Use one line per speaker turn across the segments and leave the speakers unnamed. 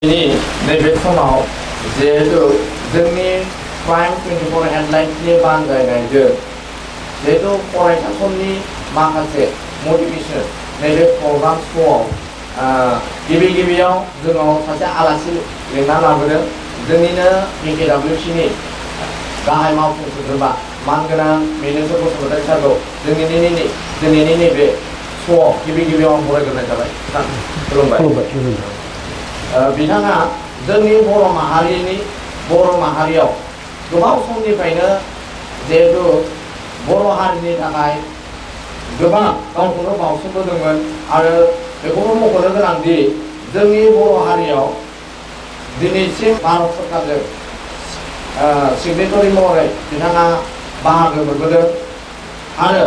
दिनै नैबे समाव जिहेतु जोंनि प्राइम 24 हेडलाइन्सनि बानजायनायजों जिहेतु फरायसा समनि माखासे मटिभेसन नैबे प्रग्राम श'आव गिबियाव जोंनाव सासे आलासि लिंना लाबोदों जोंनिनो BKWCनि गाहाय मावफुं सोद्रोमा मानगोनां मिनुसर बसुमतारी सारखौ दिनैनि नैबे श'आव गिबियाव आं बरायग्रोनाय जाबाय। खुलुमबाय। बिथाङा जोंनि बर' माहारियाव गोबाव समनिफ्रायनो जिहेतु बर' हारिनि थाखाय गोबां गावखौनो बावसोमबोदोंमोन आरो बेखौबो मख'नो गोनांदि जोंनि बर' हारियाव दिनैसिम भारत सरकारजों सिगनेटरि महरै बिथाङा बाहागो मोनबोदों आरो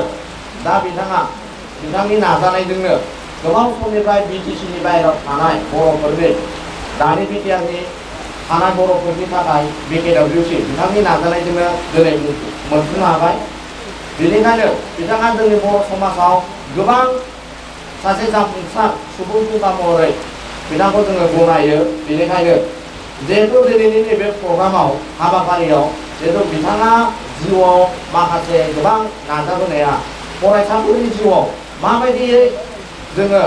दा बिथांनि नाजानायजोंनो गोबां समनिफ्राय BTCनि बाहेरायाव थानाय बर'फोरनि दानि बिटिआरनि थानाय बर'फोरनि थाखाय BKWC बिथांनि नाजानायजोंनो दिनै मोनफुंनो हाबाय। बेनिखायनो बिथाङा जोंनि बर' समाजाव गोबां सासे जाफुंसार सुबुं फुंखा महरै बिथांखौ जोङो गनायो। बेनिखायनो जिहेतु दिनैनि नैबे प्रग्रामाव हाबाफारियाव जिहेतु बिथाङा जिउआव माखासे गोबां नाजाबोनाया फरायसाफोरनि जिउआव माबायदियै जोङो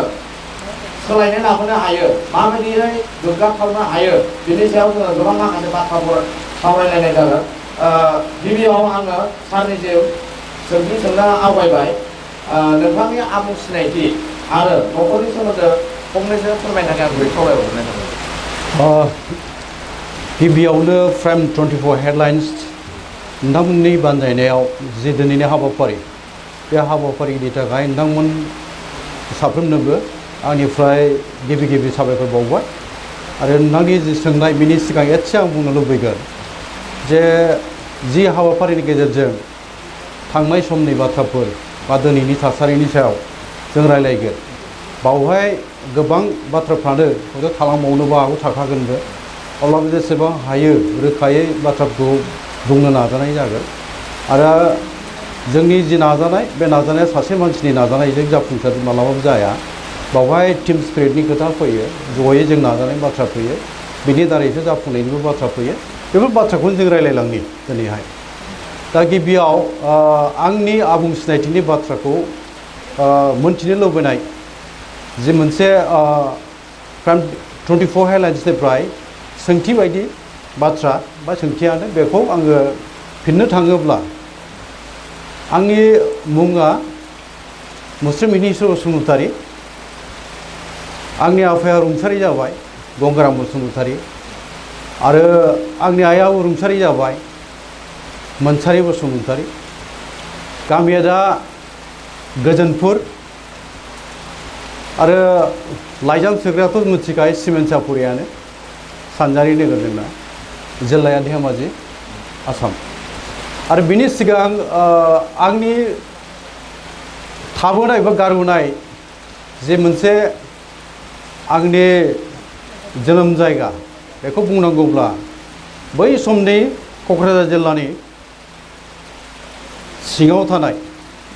सोलायनाय लाबोनो हायो माबायदियै गोग्गाथावनो हायो बिनि सायाव जोङो गोबां माखासे बाथ्राफोर सावरायलायनाय जागोन। गिबियाव आङो सारनिसिम सोंथि सोंनो आवगायबाय नोंथांनि आबुं सिनायथि आरो न'खरनि सोमोन्दै फंनैसो फोरमायनो थाखाय आं गुरै खावलायहरनाय जाबाय।
गिबियावनो प्राइम 24 हेडलाइन्स नोंथांमोननि बानजायनायाव जि दिनैनि हाबाफारि बे हाबाफारिनि थाखाय नोंथांमोन साफ्रोमनोबो आंनिफ्राय गिबि साबायखर बावबाय आरो नोंथांनि जि सोंनाय बिनि सिगां एसे आं बुंनो लुबैगोन जे जि हाबाफारिनि गेजेरजों थांनाय समनि बाथ्राफोर बा दिनैनि थासारिनि सायाव जों रायलायगोन बावहाय गोबां बाथ्राफ्रानो हयथ' थालांबावनोबो हागौ थाखागोनबो अब्लाबो जेसेबां हायो रोखायै बाथ्राखौ बुंनो नाजानाय जागोन आरो जोंनि जि नाजानाय बे नाजानाया सासे मानसिनि नाजानायजों जाफुंसार मालाबाबो जाया बावहाय टीम स्पिरिटनि खोथा फैयो जयै जों नाजानाय बाथ्रा फैयो बिनि दारैसो जाफुंनायनिबो बाथ्रा फैयो बेफोर बाथ्राखौनो जों रायलायलांनि दिनैहाय। दा गिबियाव आंनि आबुं सिनायथिनि बाथ्राखौ मोनथिनो लुबैनाय जि मोनसे प्राइम 24 हेडलाइन्सनिफ्राय सोंथि बायदि बाथ्रा बा सोंथियानो बेखौ आङो फिननो थाङोब्ला आंनि मुङा मुस्लिम मिनुसर बसुमतारी आंनि आफाया रुंसारि जाबाय गंगाराम बसुमतारी आरो आंनि आइयाबो रुंसारि जाबाय मोनसारि बसुमतारी गामिया दा गोजोनपुर आरो लाइजाम सोग्रायाथ' मिथिखायो सिमेन्ट सापुरियानो सानजारि नोगोर जोंना जिल्लाया धेमाजि आसाम आरो बिनि सिगां आंनि थाबोनाय बा गारबोनाय जे मोनसे आंनि जोनोम जायगा बेखौ बुंनांगौब्ला बै समनि क'क्राझार जिल्लानि सिङाव थानाय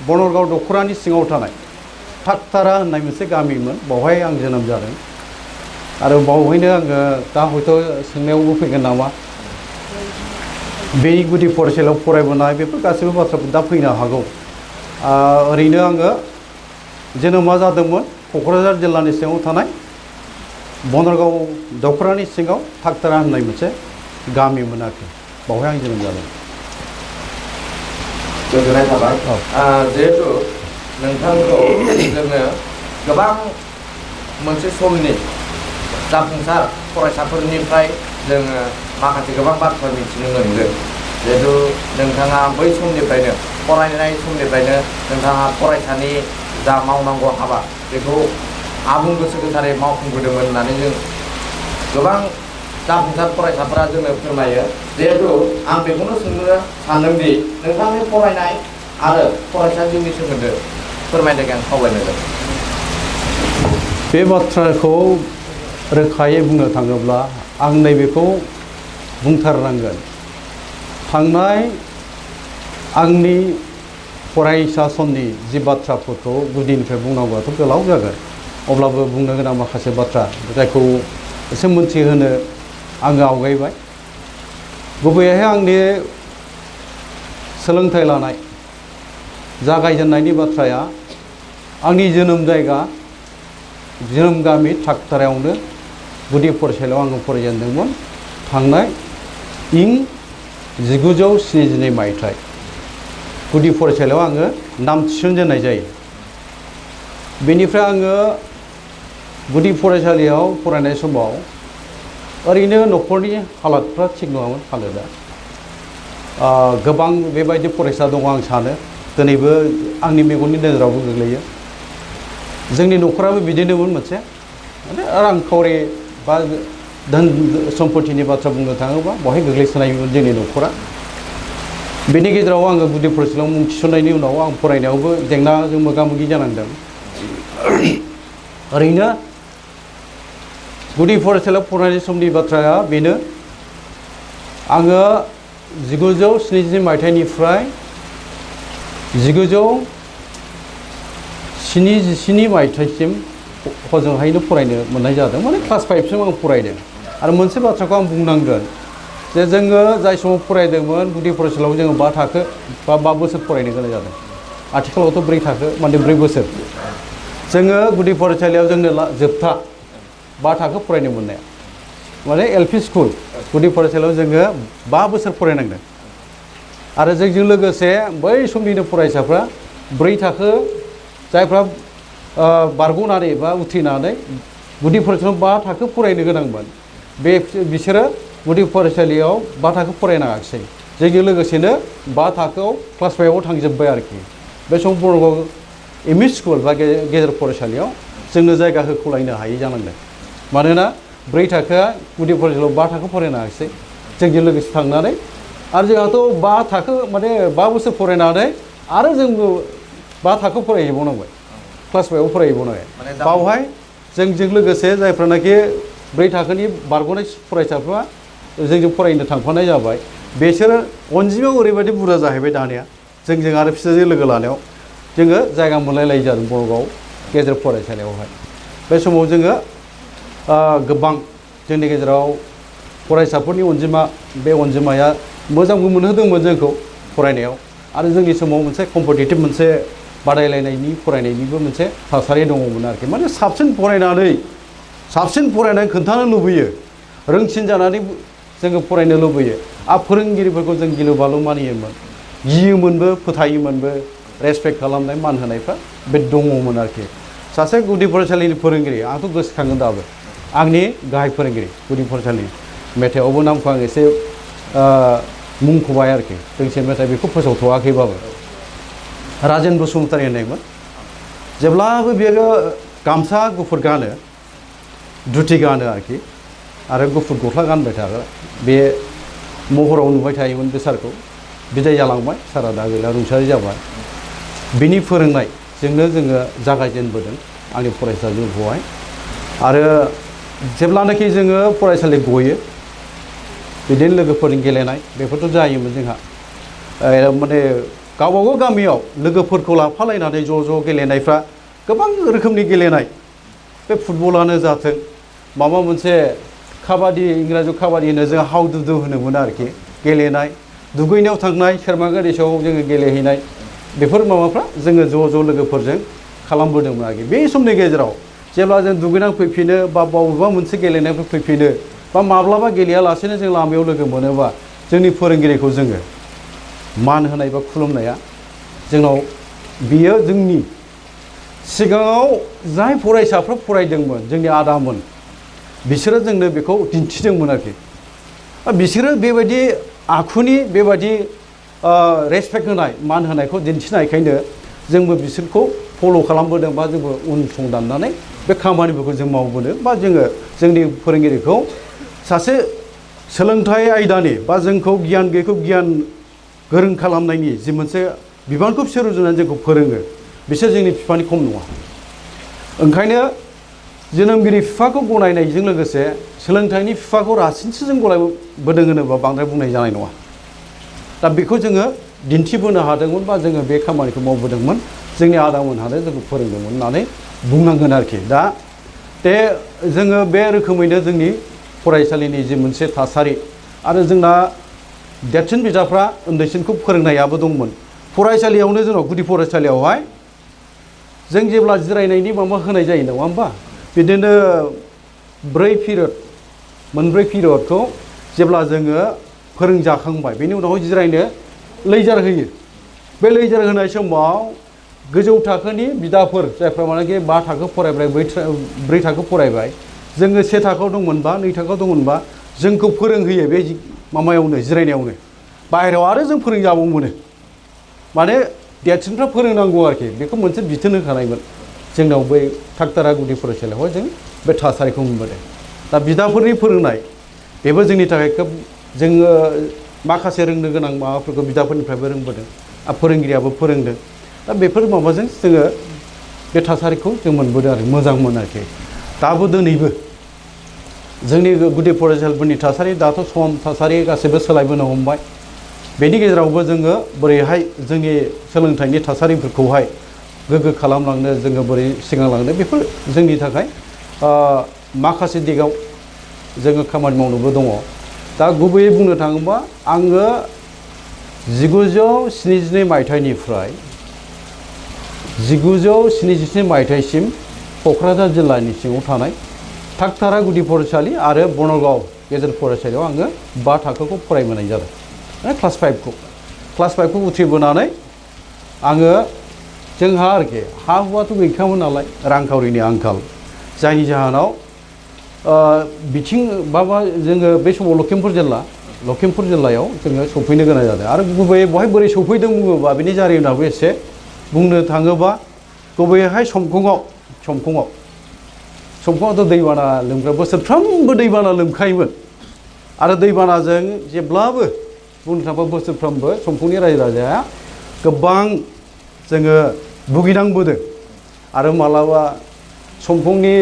बनरगाव दख'रानि सिङाव थानाय थाकतारा होननाय मोनसे गामिमोन बावहाय आं जोनोम जादों आरो बावहायनो आङो दा हयथ' सोंनायावबो फैगोन नामा बे गुदि फरायसालियाव फरायबोनाय बेफोर गासैबो बाथ्राफोर दा फैनो हागौ। ओरैनो आङो जोनोमा जादोंमोन क'क्राझार जिल्लानि सिङाव थानाय बनरगाव दख'रानि सिङाव थाकतारा होननाय मोनसे गामिमोन आरोखि बावहाय आं जोनोम जादों।
गोजोननाय थाबाय जिहेतु नोंथांखौ जोङो गोबां मोनसे समनि जाफुंसार फरायसाफोरनिफ्राय जोङो माखासे गोबां बाथ्रा मिथिनो मोनदों जिहेतु नोंथाङा बै समनिफ्रायनो फरायनाय समनिफ्रायनो नोंथाङा फरायसानि जा मावनांगौ हाबा बेखौ आबुं गोसो गोथारै मावफुंबोदोंमोन होननानै जों गोबां जाफुंसार फरायसाफोरा जोंनो फोरमायो। जिहेतु आं बेखौनो सोंनो सानदोंदि नोंथांनि फरायनाय आरो फरायसा जिउनि सोमोन्दै फोरमायनो थाखाय आं खावलायनाय जाबाय।
बे बाथ्राखौ रोखायै बुंनो थाङोब्ला आं नैबेखौ बुंथारनांगोन थांनाय आंनि फरायसा समनि जि बाथ्राफोरखौ गुदिनिफ्राय बुंनांगौआथ' गोलाव जागोन अब्लाबो बुंनो गोनां माखासे बाथ्रा जायखौ एसे मोनथिहोनो आङो आवगायबाय गुबैयैहाय आंनि सोलोंथाइ लानाय जागायजेननायनि बाथ्राया आंनि जोनोम जायगा जोनोम गामि थाकथारायावनो गुदि फरायसालियाव आङो फरायजेनदोंमोन थांनाय इं 1972 मायथाइ गुदि फरायसालियाव आङो नाम थिसनजेननाय जायो बेनिफ्राय आङो गुदि फरायसालियाव फरायनाय समाव ओरैनो न'खरनि हालादफ्रा थिग नङामोन हालोदा गोबां बेबायदि फरायसा दङ आं सानो दिनैबो आंनि मेगननि नोजोरावबो गोग्लैयो जोंनि न'खराबो बिदिनोमोन मोनसे माने रांखावरि बा धोन सम्पतिनि बाथ्रा बुंनो थाङोबा बहाय गोग्लैसोनायमोन जोंनि न'खरा बेनि गेजेराव आङो गुदि फरायसालियाव मुं थिसननायनि उनाव आं फरायनायावबो जेंनाजों मोगा मोगि जानांदों ओरैनो गुदि फरायसालियाव फरायनाय समनि बाथ्राया बेनो आङो 1970 मायथाइनिफ्राय 1977 मायथाइसिम हजोंहायनो फरायनो मोननाय जादों माने क्लास 5 सिम आं फरायदों आरो मोनसे बाथ्राखौ आं बुंनांगोन जे जोङो जाय समाव फरायदोंमोन गुदि फरायसालियाव जोङो 5 थाखो बा 5 बोसोर फरायनो गोनां जादों आथिखालावथ' 4 थाखो माने 4 बोसोर जोङो गुदि फरायसालियाव जोंनो जोबथा 5 थाखो फरायनो मोननाया माने एलपि स्कुल गुदि फरायसालियाव जोङो 5 बोसोर फरायनांदों आरो जोंजों लोगोसे बै समनिनो फरायसाफ्रा 4 थाखो जायफ्रा बारग'नानै बा उथ्रिनानै गुदि फरायसालियाव 5 थाखो फरायनो गोनांमोन बिसोरो गुदि फरायसालियाव 5 थाखो फरायनाङाखिसै जोंजों लोगोसेनो 5 थाखोआव क्लास 5 आव थांजोब्बाय आरोखि बे समाव बरगाव एमइ स्कुल बा गेजेर फरायसालियाव जोंनो जायगा होख'लायनो हायै जानांदों मानोना 4 थाखोआ गुदि फरायसालियाव 5 थाखो फरायनाङाखिसै जोंजों लोगोसे थांनानै आरो जोंहाथ' 5 थाखो माने 5 बोसोर फरायनानै आरो जोंबो 5 थाखो फरायहैबावनांबाय क्लास 5 आव फरायहैबावनांबाय बावहाय जोंजों लोगोसे जायफ्रानाखि 4 थाखोनि बारग'नाय फरायसाफ्रा जोंजों फरायनो थांफानाय जाबाय बिसोरो अनजिमायाव ओरैबायदि बुरजा जाहैबाय दानिया जोंजों आरो बिसोरजों लोगो लानायाव जोङो जायगा मोनलायलायै जादों बरगाव गेजेर फरायसालियावहाय बे समाव जोङो गोबां जोंनि गेजेराव फरायसाफोरनि अनजिमा बे अनजिमाया मोजांबो मोनहोदोंमोन जोंखौ फरायनायाव आरो जोंनि समाव मोनसे कम्पिटिटिभ मोनसे बादायलायनायनि फरायनायनिबो मोनसे थासारि दङमोन आरोखि माने साबसिन फरायनानै खोन्थानो लुबैयो रोंसिन जानानै जोङो फरायनो लुबैयो फोरोंगिरिफोरखौ जों गिलु बालु मानियोमोन गियोमोनबो फोथायोमोनबो रेसपेक्ट खालामनाय मान होनायफ्रा बे दङमोन आरोखि सासे गुदि फरायसालिनि फोरोंगिरि आंथ' गोसोखाङो दाबो आंनि गाहाय फोरोंगिरि गुदि फरायसालिनि मेथाइआवबो नामखौ आं एसे मुंख'बाय आरोखि दोंसे मेथाइ बेखौ फोसावथ'वाखैबाबो राजेन बसुमतारी होननायमोन जेब्लाबो बियो गामसा गुफुर गानो धुति गानो आरोखि आरो गुफुर गस्ला गानबाय थाग्रा बे महराव नुबाय थायोमोन बे सारखौ बिदाय जालांबाय सारा दा गैला रुंसारि जाबाय बिनि फोरोंनायजोंनो जोङो जागायजेनबोदों आंनि फरायसा जिउखौहाय आरो जेब्लानाखि जोङो फरायसालि गयो बिदिनो लोगोफोरजों गेलेनाय बेफोरथ' जायोमोन जोंहा माने गावबागाव गामियाव लोगोफोरखौ लाफालायनानै ज' ज' गेलेनायफ्रा गोबां रोखोमनि गेलेनाय बे फुटबलानो जाथों माबा मोनसे काबादि इंराजियाव काबादि होनो जों हाउ दु दु होनोमोन आरोखि गेलेनाय दुगैनायाव थांनाय सेरमांगा दैसायाव जोङो गेलेहैनाय बेफोर माबाफ्रा जोङो ज' ज' लोगोफोरजों खालामबोदोंमोन आरोखि बे समनि गेजेराव जेब्ला जों दुगैनानै फैफिनो बा बबेबा मोनसे गेलेनायफोर फैफिनो बा माब्लाबा गेलेयालासेनो जों लामायाव लोगो मोनोबा जोंनि फोरोंगिरिखौ जोङो मान होनाय बा खुलुमनाया जोंनाव बियो जोंनि सिगाङाव जाय फरायसाफ्रा फरायदोंमोन जोंनि आदामोन बिसोरो जोंनो बेखौ दिन्थिदोंमोन आरोखि बिसोरो बेबायदि आखुनि बेबायदि रेसपेक्ट होनाय मान होनायखौ दिन्थिनायखायनो जोंबो बिसोरखौ फल' खालामबोदों बा जोंबो उन संदाननानै बे खामानिफोरखौ जों मावबोदों बा जोङो जोंनि फोरोंगिरिखौ सासे सोलोंथाइ आयदानि बा जोंखौ गियान गैयैखौ गियान गोरों खालामनायनि जि मोनसे बिबानखौ बिसोर रुजुनानै जोंखौ फोरोङो बिसोर जोंनि बिफानि खम नङा ओंखायनो जोनोमगिरि बिफाखौ गनायनायजों लोगोसे सोलोंथाइनि बिफाखौ रासिनसो जों गलायबोदों होनोबा बांद्राय बुंनाय जानाय नङा दा बेखौ जोङो दिन्थिबोनो हादोंमोन बा जोङो बे खामानिखौ मावबोदोंमोन जोंनि आदामोनहानो जोंखौ फोरोंदोंमोन होननानै बुंनांगोन आरोखि दा दे जोङो बे रोखोमैनो जोंनि फरायसालिनि जि मोनसे थासारि आरो जोंना देरसिन बिदाफ्रा उन्दैसिनखौ फोरोंनायाबो दंमोन फरायसालियावनो जोंनाव गुदि फरायसालियावहाय जों जेब्ला जिरायनायनि माबा होनाय जायो नङा होमबा बिदिनो 4 पिरियड मोनब्रै पिरियडखौ जेब्ला जोङो फोरोंजाखांबाय बेनि उनाव जिरायनो लैजार होयो बे लैजार होनाय समाव गोजौ थाखोनि बिदाफोर जायफ्रा मानेकि 5 थाखो फरायबाय 4 थाखो फरायबाय जोङो 1 थाखोआव दंमोनबा 2 थाखोआव दंमोनबा जोंखौ फोरोंहोयो बे माबायावनो जिरायनायावनो बाहेरायाव आरो जों फोरोंजाबावो माने देरसिनफ्रा फोरोंनांगौ आरोखि बेखौ मोनसे बिथोन होखानायमोन जोंनाव बै थागदारा गुदि फरायसालियावहाय जों बे थासारिखौ मोनबोदों दा बिदाफोरनि फोरोंनाय बेबो जोंनि थाखाय खोब जोङो माखासे रोंनो गोनां माबाफोरखौ बिदाफोरनिफ्रायबो रोंबोदों आरो फोरोंगिरियाबो फोरोंदों दा बेफोर माबाजों जोङो बे थासारिखौ जों मोनबोदों आरो मोजांमोन आरोखि दाबो दिनैबो जोंनि गुदि फरायसालिफोरनि थासारि दाथ' सम थासारि गासैबो सोलायबोनो हमबाय बेनि गेजेरावबो जोङो बोरैहाय जोंनि सोलोंथाइनि थासारिफोरखौहाय गोग्गो खालामलांनो जोङो बोरै सिगांलांनो बेफोर जोंनि थाखाय माखासे दिगाव जोङो खामानि मावनोबो दङ दा गुबैयै बुंनो थाङोबा आङो 1972 मायथाइनिफ्राय 1977 मायथाइसिम क'क्राझार जिल्लानि सिङाव थानाय थागदारा गुदि फरायसालि आरो बनगाव गेजेर फरायसालियाव आङो 5 थाखोखौ फरायबोनाय जादों क्लास 5खौ उथ्रिबोनानै आङो जोंहा आरोखि हा हुआथ' गैखायामोन नालाय रांखावरिनि आंखाल जायनि जाहोनाव बिथिं बाबा जोङो बे समाव लखिमपुर जिल्लायाव जोङो सफैनो गोनां जादों आरो गुबैयै बहाय बोरै सफैदों बुङोबा बिनि जारिमिनाबो एसे बुंनो थाङोबा गुबैयैहाय समखङावथ' दैबाना लोमग्रा बोसोरफ्रोमबो दैबाना लोमखायोमोन आरो दैबानाजों जेब्लाबो बुंनो थाङोबा बोसोरफ्रोमबो समखङनि रायजो राजाया गोबां जोङो भुगिनांबोदों आरो मालाबा समखङनि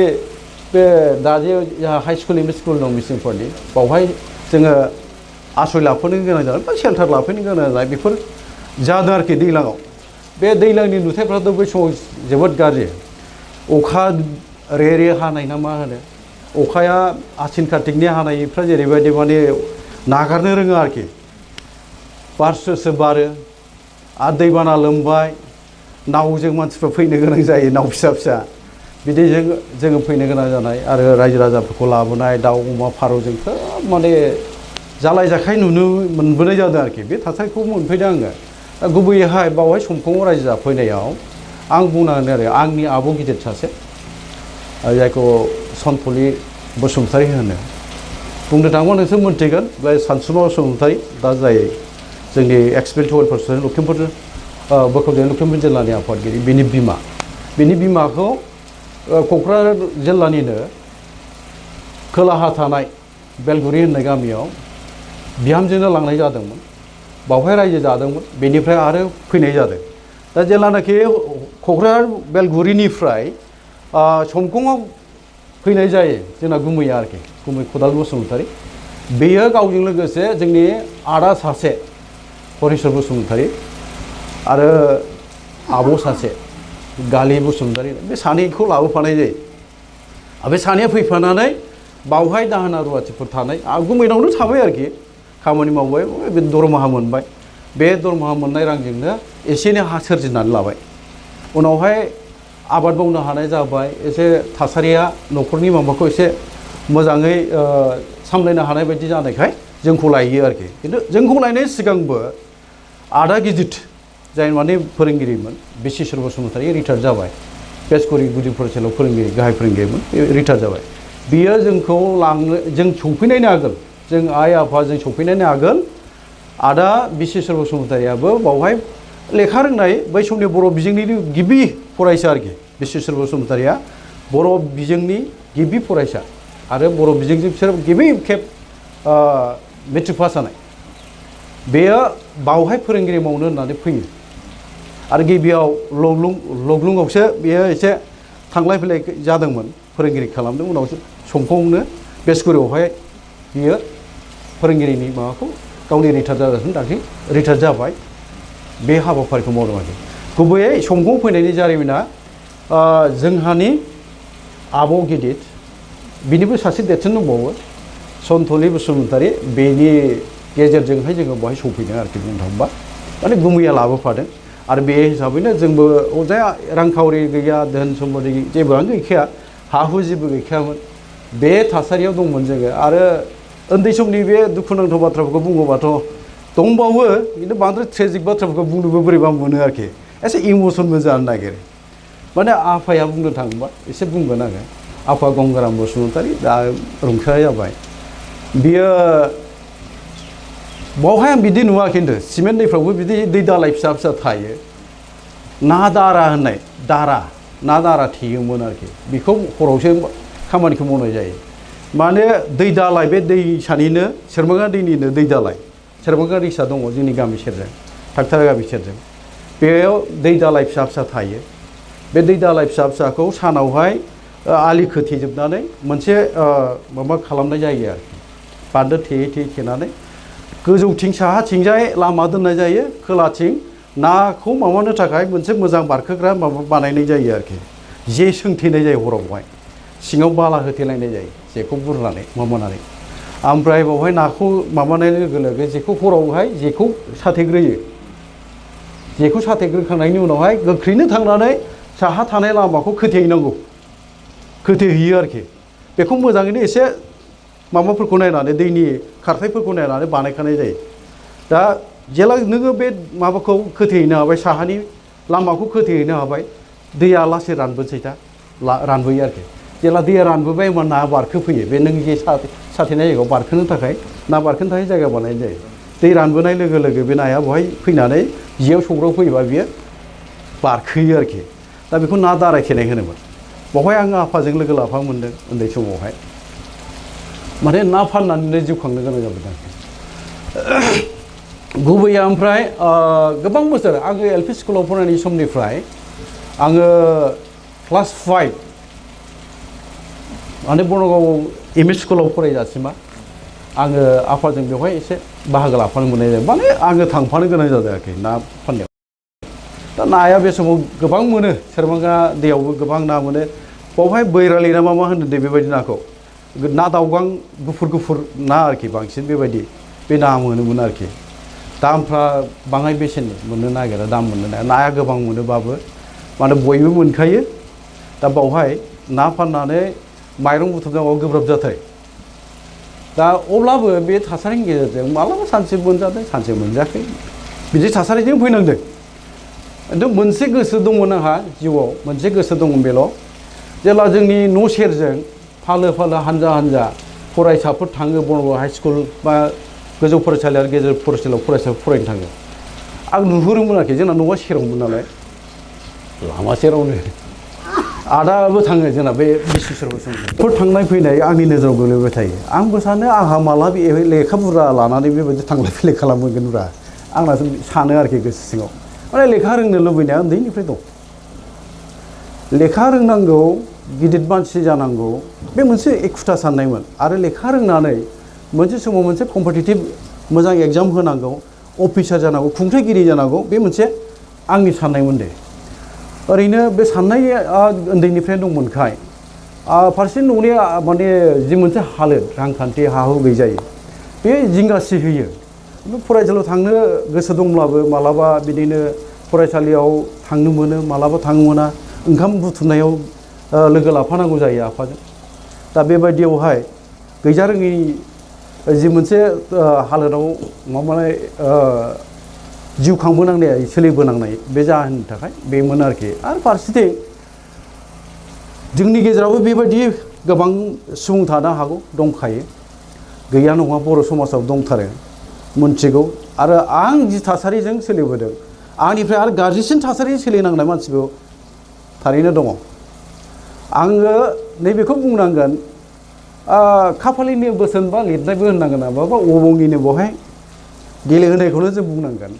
बे दा जे जोंहा high school M E school दं मिसिंफोरनि बावहाय जोङो आश्रय लाफैनो गोनां जादों बा सेल्टार लाफैनो गोनां जानाय बेफोर जादों आरोखि दैज्लाङाव बे दैज्लांनि नुथायफ्राथ' बै समाव जोबोद गाज्रि अखा रे हानाय ना मा होनो अखाया आसिन कार्तिकनि हानायफ्रा जेरैबायदि माने नागारनो रोङा आरोखि बारसो बारो आरो दैबाना लोमबाय नावजों मानसिफ्रा फैनो गोनां जायो नाव फिसा बिदिजों जोङो फैनो गोनां जानाय आरो रायजो राजाफोरखौ लाबोनाय दाउ अमा फारौजों खोब माने जालाय जाखाय नुनो मोनबोनाय जादों आरोखि बे थासारिखौ मोनफैदों आङो दा गुबैयैहाय बावहाय समखङाव रायजो जाफैनायाव आं बुंनांगोन आरो आंनि आब' गिदिर सासे जायखौ सनफुलि बसुमतारी होनो बुंनो थाङोबा नोंसोर मोनथिगोन बे सानसुमा बसुमतारी दा जाय जोंनि एक्सपिरियेन्स वेलफेयार लखिमपुर बोखावजानाय लखिमपुर जिल्लानि आफादगिरि बिनि बिमाखौ क'क्राझार जिल्लानिनो खोलाहा थानाय बेलगुरि होननाय गामियाव बिहामजोनो लांनाय जादोंमोन बावहाय रायजो जादोंमोन बेनिफ्राय आरो फैनाय जादों दा जेब्लानाखि क'क्राझार बेलगुरिनिफ्राय समखङाव फैनाय जायो जोंना गुमैया आरोखि गुमै खदाल बसुमतारी बेयो गावजों लोगोसे जोंनि आदा सासे हरिश्वर बसुमतारी आरो आब' सासे गालि बसुमतारी बे सानैखौ लाबोफानाय जायो बे सानैया फैफानानै बावहाय दाहोना रुवाथिफोर थानाय गुमैनावनो थाबाय आरोखि खामानि मावबाय बे दरमाहा मोनबाय बे दरमाहा मोननाय रांजोंनो एसे एनै हा सोरजिनानै लाबाय उनावहाय आबाद मावनो हानाय जाबाय एसे थासारिया न'खरनि माबाखौ एसे मोजाङै सामलायनो हानाय बायदि जानायखाय जोंखौ लायो आरोखि खिन्थु जोंखौ लायनाय सिगांबो आदा गिदिर जाय माने फोरोंगिरिमोन बिश्वेश्वर बसुमतारी रिटायार जाबाय बेसगुरि गुदि फरायसालियाव फोरोंगिरि गाहाय फोरोंगिरिमोन रिटायार जाबाय बियो जोंखौ जों सौफैनायनि आगोल जों आइ आफा जों सौफैनायनि आगोल आदा बिश्वेश्वर बसुमतारीयाबो बावहाय लेखा रोंनाय बै समनि बर' बिजोंनि गिबि फरायसा आरोखि बिश्वेश्वर बसुमतारीया बर' बिजोंनि गिबि फरायसा आरो बर' बिजोंजों बिसोर गिबि खेब मेट्रिक पास जानाय बेयो बावहाय फोरोंगिरि मावनो होननानै फैयो आरो गिबियाव लग्लुंआवसो बेयो एसे थांलाय फैलाय जादोंमोन फोरोंगिरि खालामदों उनावसो समखङावनो बेसगुरियावहाय बियो फोरोंगिरिनि माबाखौ गावनि रिटायार जाजासिम दाख्लै रिटायार जाबाय बे हाबाफारिखौ मावदों आरोखि गुबैयै समखङाव फैनायनि जारिमिना जोंहानि आब' गिदिर बिनिबो सासे देरसिन दंबावो सन्थलि बसुमतारी बेनि गेजेरजोंहाय जोङो बेवहाय सफैदों आरोखि बुंनो थाङोबा माने गुमैया लाबोफादों आरो बे हिसाबैनो जोंबो अजाया रांखावरि गैया धोन सम्पति जेबोआनो गैखाया हा हु जेबो गैखायामोन बे थासारियाव दंमोन जोङो आरो उन्दै समनि बे दुखुनांथाव बाथ्राफोरखौ बुङोबाथ' दंबावो खिन्थु बांद्राय ट्रेजिक बाथ्राफोरखौ बुंनोबो बोरैबा मोनो आरोखि एसे इमसनबो जानो नागिरो माने आफाया बुंनो थाङोबा एसे बुंगोन आङो आफा गंगाराम बसुमतारी दा रुंसारि जाबाय बियो बावहाय आं बिदि नुवा खिन्थु सिमेन्ट दैफ्रावबो बिदि दै दालाय फिसा फिसा थायो ना दारा होननाय दारा ना दारा थेयोमोन आरोखि बेखौ हरावसो खामानिखौ मावनाय जायो माने दै दालाय बे दैसानिनो सेरमांगा दैनिनो दै दालाय सेरमांगा दैसा दङ जोंनि गामि सेरजों थागथारा गामि सेरजों बेयाव दै दालाय फिसा फिसा थायो बे दै दालाय फिसा फिसाखौ सानावहाय आलि खोथेजोबनानै मोनसे माबा खालामनाय जायो आरोखि बान्दो थेयै थेयै थेनानै गोजौथिं साहाथिंजाय लामा दोननाय जायो खोलाथिं नाखौ माबानो थाखाय मोनसे मोजां बारखोग्रा माबा बानायनाय जायो आरोखि जे सोंथेनाय जायो हरावहाय सिङाव बाला होथेलायनाय जायो जेखौ बुरनानै माबानानै ओमफ्राय बावहाय नाखौ माबानाय लोगो लोगो जेखौ हरावहाय जेखौ साथेग्रोयो जेखौ साथेग्रोखांनायनि उनावहाय गोख्रैनो थांनानै साहा थानाय लामाखौ खोथेहैनांगौ खोथेहैयो आरोखि बेखौ मोजाङैनो एसे माबाफोरखौ नायनानै दैनि खारथायफोरखौ नायनानै बानायखानाय जायो दा जेला नोङो बे माबाखौ खोथेहैनो हाबाय साहानि लामाखौ खोथेहैनो हाबाय दैया लासै रानबोसै दा रानबोयो आरोखि जेला दैया रानबोबाय होमबा ना बारखोफैयो बे नों जे साथेनाय जायगायाव बारखोनो थाखाय ना बारखोनो थाखाय जायगा बानायनाय जायो दै रानबोनाय लोगो लोगो बे नाया बेवहाय फैनानै जेयाव सौग्राव फैयोबा बियो बारखोयो आरोखि दा बेखौ ना दाराय थेनाय होनोमोन बेवहाय आङो आफाजों लोगो लाफा मोनदों उन्दै समावहाय माने ना फाननानैनो जिउ खांनो गोनां जाबोदों गुबैया ओमफ्राय गोबां बोसोर आङो एल पि स्कुलाव फरायनाय समनिफ्राय आङो क्लास 5 माने बनगाव एम इ स्कुलाव फरायजासिमा आङो आफाजों बेवहाय एसे बाहागो लाफानो मोननाय जायो माने आङो थांफानो गोनां जादों आरोखि ना फाननायाव दा नाया बे समाव गोबां मोनो सेरमांगा दैयावबो गोबां ना मोनो बावहाय बैरालि ना मा होनो दे बेबायदि नाखौ ना दावगां गुफुर गुफुर ना आरोखि बांसिन बेबायदि बे ना मोनोमोन आरोखि दामफ्रा बाङाय बेसेननि मोननो नागिरा दाम मोननो नागिरा नाया गोबां मोनोबाबो माने बयबो मोनखायो दा बावहाय ना फाननानै माइरं बुथुमनांगौ गोब्राब जाथारो दा अब्लाबो बे थासारिनि गेजेरजों मालाबा सानसे मोनजादों सानसे मोनजायाखै बिदि थासारिजों फैनांदों खिन्थु मोनसे गोसो दंमोन आंहा जिउआव मोनसे गोसो दंमोन बेल' जेब्ला जोंनि न' सेरजों फालो फालो हानजा हानजा फरायसाफोर थाङो बनगाव हाइ स्कुल बा गोजौ फरायसालि आरो गेजेर फरायसालियाव फरायसाफोर फरायनो थाङो आं नुहुरोमोन आरोखि जोंना न'आ सेरावमोन नालाय लामा सेरावनो आदाबो थाङो जोंना बे बिश्वेश्वर बसुमतारी थांनाय फैनाय आंनि नोजोराव गोलैबाय थायो आंबो सानो आंहा माला बे लेखा बुरजा लानानै बेबायदि थांलाय फैलाय खालामगोनब्रा आंना सानो आरोखि गोसो सिङाव माने लेखा रोंनो लुबैनाया उन्दैनिफ्राय दं लेखा रोंनांगौ गिदिर मानसि जानांगौ बे मोनसे एखुथा साननायमोन आरो लेखा रोंनानै मोनसे समाव मोनसे कम्पिटिटिभ मोजां एग्जाम होनांगौ अफिसार जानांगौ खुंथायगिरि जानांगौ बे मोनसे आंनि साननायमोन दे ओरैनो बे साननाया उन्दैनिफ्रायनो दंमोनखाय फारसे न'नि माने जि मोनसे हालोद रांखान्थि हा हु गैजायो बे जिंगासि होयो फरायसालियाव थांनो गोसो दंब्लाबो मालाबा बिदिनो फरायसालियाव थांनो मोनो मालाबा थांनो मोना ओंखाम बुथुमनायाव लोगो लाफानांगौ जायो आफाजों दा बेबायदियावहाय गैजारोङै जि मोनसे हालोदाव माबानाय जिउ खांबोनांनाय सोलिबोनांनाय बे जाहोननि थाखाय बेमोन आरोखि आरो फारसेथिं जोंनि गेजेरावबो बेबायदि गोबां सुबुं थानो हागौ दंखायो गैया नङा बर' समाजाव दंथारो मोनथिगौ आरो आं जि थासारिजों सोलिबोदों आंनिफ्राय आरो गाज्रिसिन थासारिजों सोलिनांनाय मानसिबो थारैनो दङ आङो नैबेखौ बुंनांगोन खाफालिनि बोसोन बा लिरनायबो होननांगोन माबा अबंनिनो बेवहाय गेलेहोनायखौनो जों बुंनांगोन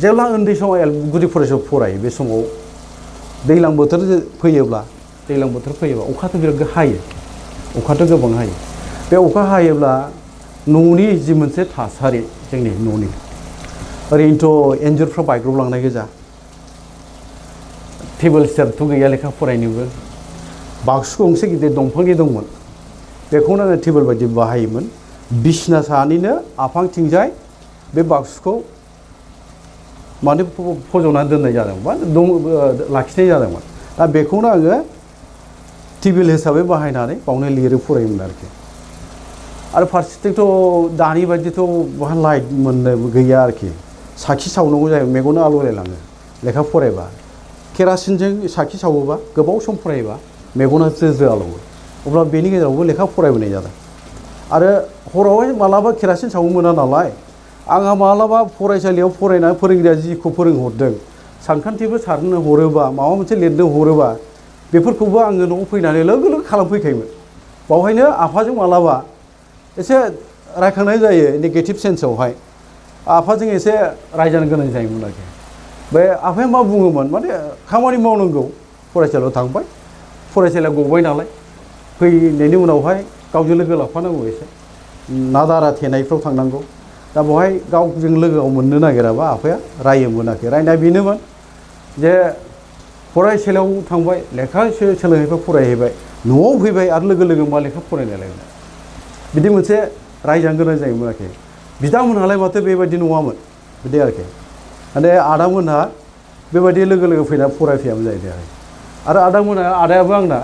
जेब्ला उन्दै समाव गुदि फरायसालियाव फरायो बे समाव दैज्लां बोथोर फैयोब्ला अखाथ' बिराद हायो अखाथ' गोबां हायो बे अखा हायोब्ला न'नि जि मोनसे थासारि जोंनि न'नि ओरैनोथ' एन्जरफ्रा बायग्रबलांनाय गोजा टेबोल चेयारथ' गैया लेखा फरायनोबो बाक्सु गंसे गिदिर दंफांनि दंमोन बेखौनो आङो टेबोल बायदि बाहायोमोन बिसना सानिनो आफांथिंजाय बे बाक्सुखौ माने फज'नानै दोननाय जादों बा लाखिनाय जादोंमोन दा बेखौनो आङो टेबोल हिसाबै बाहायनानै बावनो लिरो फरायोमोन आरो फारसेथिंथ' दानि बायदिथ' बहा लाइट मोननो गैया आरोखि साखि सावनांगौ जायो मेगना आलौलायलाङो लेखा फरायबा केरासिनजों साखि सावोबा गोबाव सम फरायोबा मेगना जो आलौवो अब्ला बेनि गेजेरावबो लेखा फरायबोनाय जादों आरो हरावहाय मालाबा केरासिन सावनो मोना नालाय आंहा मालाबा फरायसालियाव फरायनानै फोरोंगिरिया जिखौ फोरोंहरदों सानखान्थिबो सारनो हरोबा माबा मोनसे लिरनो हरोबा बेफोरखौबो आङो न'आव फैनानै लोगो लोगो खालामफैखायोमोन बावहायनो आफाजों मालाबा एसे रायखांनाय जायो नेगेटिभ सेन्सआवहाय आफाजों एसे रायजानो गोनां जायोमोन आरोखि बे आफाया मा बुङोमोन माने खामानि मावनांगौ फरायसालियाव थांबाय फरायसालिया गबाय नालाय फैनायनि उनावहाय गावजों लोगो लाफानांगौ एसे ना दारा थेनायफ्राव थांनांगौ दा बेवहाय गावजों लोगोआव मोननो नागिराबा आफाया रायोमोन आरोखि रायनाया बेनोमोन जे फरायसालियाव थांबाय लेखा सोलोंहैबाय फरायहैबाय न'आव फैबाय आरो लोगो लोगो मा लेखा फरायनायलाय बिदि मोनसे रायजानो गोनां जायोमोन आरोखि बिदामोनहालाय माथो बेबायदि नङामोन बिदि आरोखि माने आदामोनहा बेबायदि लोगो लोगो फैना फरायफैयामोन जाहैदों आरो आदायाबो आंना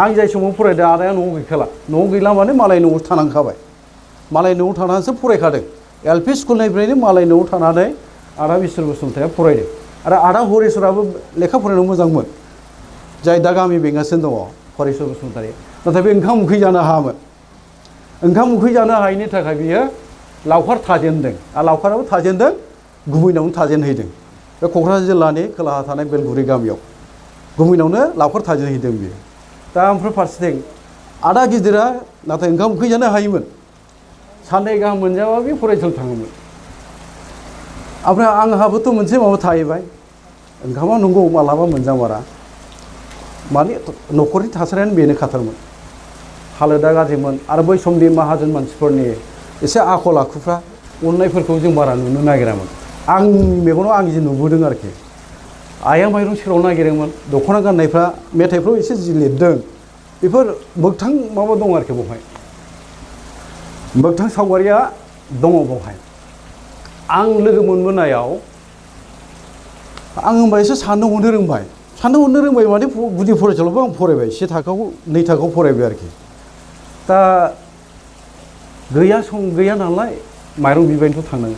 आं जाय समाव फरायदों आदाया न'आव गैखाला न'आव गैला माने मालाय न'आव थानांखाबाय मालाय न'आव थानानैसो फरायखादों एल पि स्कुलनिफ्रायनो मालाय न'आव थानानै आदा बिसोर बसुमतारिया फरायदों आरो आदा हरेस्वराबो लेखा फरायनो मोजांमोन जाय दा गामि बेंगासिनो दङ हरेस्वर बसुमतारि नाथाय बे ओंखाम ओंख्रि जानो हायामोन ओंखाम ओंख्रि जानो हायैनि थाखाय बियो लावखार थाजेनदों आरो लावखाराबो थाजेनदों गुबैनावनो थाजेनहैदों बे क'क्राझार जिल्लानि खोलाहा थानाय बेलगुरि गामियाव गुबैनावनो लावखार थाजेनहैदों बियो दा ओमफ्राय फारसेथिं आदा गिदिरा नाथाय ओंखाम ओंख्रि जानो हायोमोन साननै गाहाम मोनजाबा बे फरायसालियाव थाङोमोन ओमफ्राय आंहाबोथ' मोनसे माबा थाहैबाय ओंखामा नंगौ मालाबा मोनजामारा माने न'खरनि थासारियानो बेनो खाथारमोन हालोदा गाज्रिमोन आरो बै समनि माहाजोन मानसिफोरनि एसे आखल आखुफ्रा अननायफोरखौ जों बारा नुनो नागिरामोन आं मेगनाव आं जि नुबोदों आरोखि आइया माइरं सेराव नागिरोमोन दख'ना गाननायफ्रा मेथाइफ्राव एसे जि लिरदों बेफोर मोगथां माबा दं आरोखि बेवहाय मोगथां सावगारिया दङ बेवहाय आं लोगो मोनबोनायाव आं होनबा एसे साननो हनो रोंबाय माने गुदि फरायसालियावबो आं फरायबाय से थाखोआव 2 थाखोआव फरायबाय आरोखि दा गैया नालाय माइरं बिबायनोथ' थांनाङो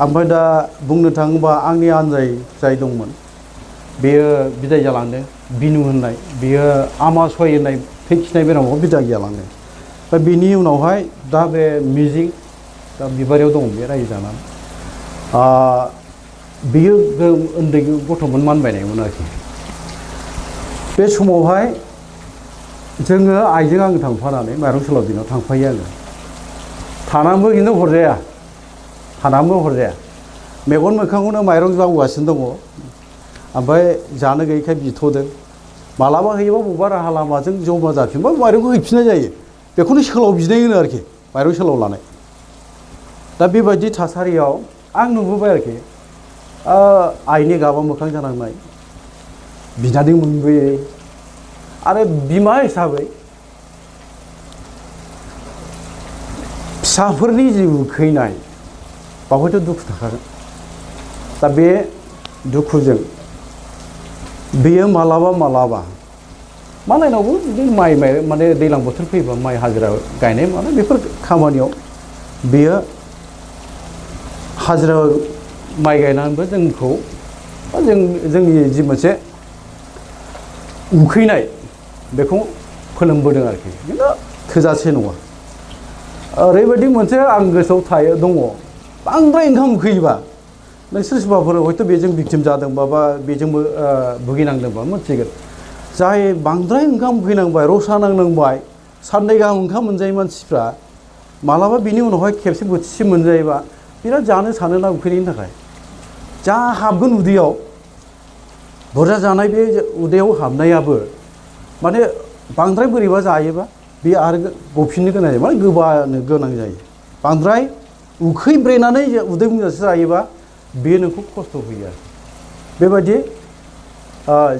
ओमफ्राय दा बुंनो थाङोबा आंनि आनजाय जाय दंमोन बेयो बिदाय जालांदों बिनु होननाय बेयो आमासय होननाय थै खिनाय बेरामाव बिदाय जालांदों दा बिनि उनावहाय दा बे मिजिं दा बिबारियाव दं बे रायजो जानानै बियो उन्दै गथ'मोन मानबायनायमोन आरोखि बे समावहाय जोङो आइजों आं थांफानानै माइरं सोलाव दिनाव थांफायो आङो थानानैबो खिन्थु हरजाया मेगन मोखांखौनो माइरं जावगासिनो दङ ओमफ्राय जानो गैयैखाय बिथ'दों मालाबा होयोबा बबेबा राहा लामाजों जमा जाफिनबा माइरंखौ हैफिननाय जायो बेखौनो सोलाव बिनाय होनो आरोखि माइरं सोलाव लानाय दा बेबायदि थासारियाव आं नुबोबाय आरोखि आइनि गाबा मोखां जानांनाय बिनानै मोनबोयै आरो बिमा हिसाबै फिसाफोरनि जि उखैनाय बावहायथ' दुखु थाखागोन दा बे दुखुजों बेयो मालाबा मालायनावबो बिदिनो माइ माने दैज्लां बोथोर फैबा माइ हाजिरा गायनाय माने बेफोर खामानियाव बेयो हाजिरा माइ गायनानैबो जोंखौ जोंनि जि मोनसे उखैनाय बेखौ फोलोमबोदों आरोखि खिन्थु थोजासे नङा ओरैबायदि मोनसे आं गोसोआव दङ बांद्राय ओंखाम उखैयोबा नोंसोर सोरबाफोर हयथ' बेजों भिक्टिम जादोंबा बा बेजोंबो भुगिनांदोंबा मोनथिगोन जाय बांद्राय ओंखाम उखैनांबाय रसा नांनांबाय साननै गाहाम ओंखाम मोनजायै मानसिफ्रा मालाबा बिनि उनावहाय खेबसे बोथिसे मोनजायोबा बिराद जानो सानो ना उखैनायनि थाखाय जा हाबगोन उदैयाव बुरजा जानाय बे उदैयाव हाबनायाबो माने बांद्राय बोरैबा जायोबा बे आरो गफिननो गोनां जायो माने गोबानो गोनां जायो बांद्राय उखैब्रेनानै उदै बुंजासे जायोबा बे नोंखौ खस्थ' होयो आरो बेबायदि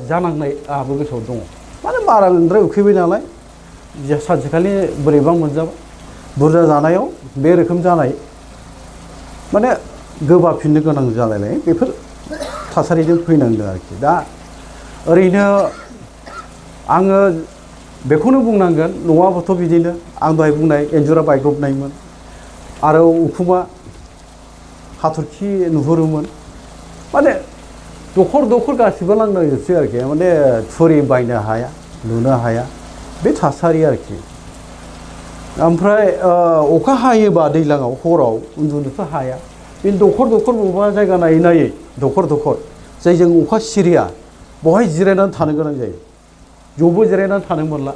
जानांनाय आंहाबो गोसोआव दङ माने बाराद्राय उखैबाय नालाय सानसेखालि बोरैबा मोनजाबाय बुरजा जानायाव बे रोखोम जानाय माने गोबाफिननो गोनां जालायनाय बेफोर थासारिजों फैनांदों आरोखि दा ओरैनो आङो बेखौनो बुंनांगोन न'आबोथ' बिदिनो आं दहाय बुंनाय एन्जरा बायग्रबनायमोन आरो उखुमा हाथरखि नुहुरोमोन माने दखर गासिबो लांनांजोबसै आरोखि माने थुरि बायनो हाया लुनो हाया बे थासारि आरोखि ओमफ्राय अखा हायोबा दैज्लाङाव हराव उन्दुनोथ' हाया बे दखर बबेबा जायगा नायै दखर जायजों अखा सिरिया बहाय जिरायनानै थानो गोनां जायो ज'बो जिरायनानै थानो मोनला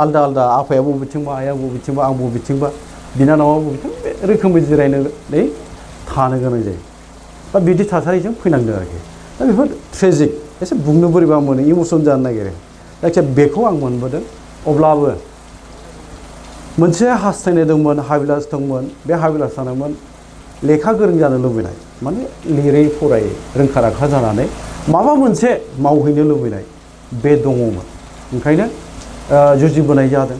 आलदा आफाया बबेथिंबा आइया बबेथिंबा आं बबेथिंबा बिनानावा बबेथिं बे रोखोमै जिरायनानै थानो गोनां जायो दा बिदि थासारिजों फैनांदों आरोखि दा बेफोर ट्रेजिक एसे बुंनो बोरैबा मोनो इमसन जानो नागिरो जायखिया बेखौ आं मोनबोदों अब्लाबो मोनसे हास्थायनाय दंमोन हाबिलास दंमोन बे हाबिलासानोमोन लेखा गोरों जानो लुबैनाय माने लिरै फरायै रोंखा राखा जानानै माबा मोनसे मावहैनो लुबैनाय बे दङमोन ओंखायनो जुजिबोनाय जादों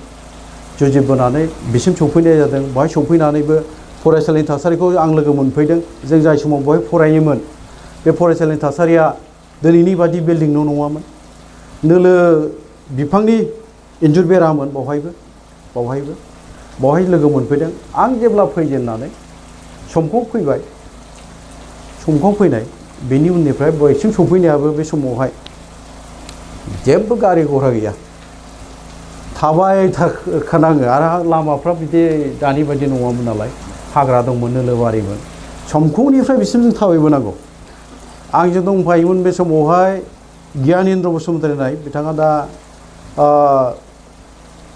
जुजिबोनानै बिसिम सौफैनाय जादों बेवहाय सौफैनानैबो फरायसालिनि थासारिखौ आं लोगो मोनफैदों जों जाय समाव बेवहाय फरायोमोन बे फरायसालिनि थासारिया दिनैनि बादि बिल्डिं न' नङामोन नोलो बिफांनि इन्जुर बेरामोन बावहाय लोगो मोनफैदों आं जेब्ला फैजेननानै समखौ फैनाय बेनि उननिफ्राय बयसिम सौफैनायाबो बे समावहाय जेबो गारि घरा गैया थाबाय थाखानाङो आरो लामाफ्रा बिदि दानि बायदि नङामोन नालाय हाग्रा दंमोन नोलोबारिमोन समखौनिफ्राय बिसिम जों थाबायबोनांगौ आंजों दंफायोमोन बे समावहाय गियानेन्द्र बसुमतारी होननाय बिथाङा दा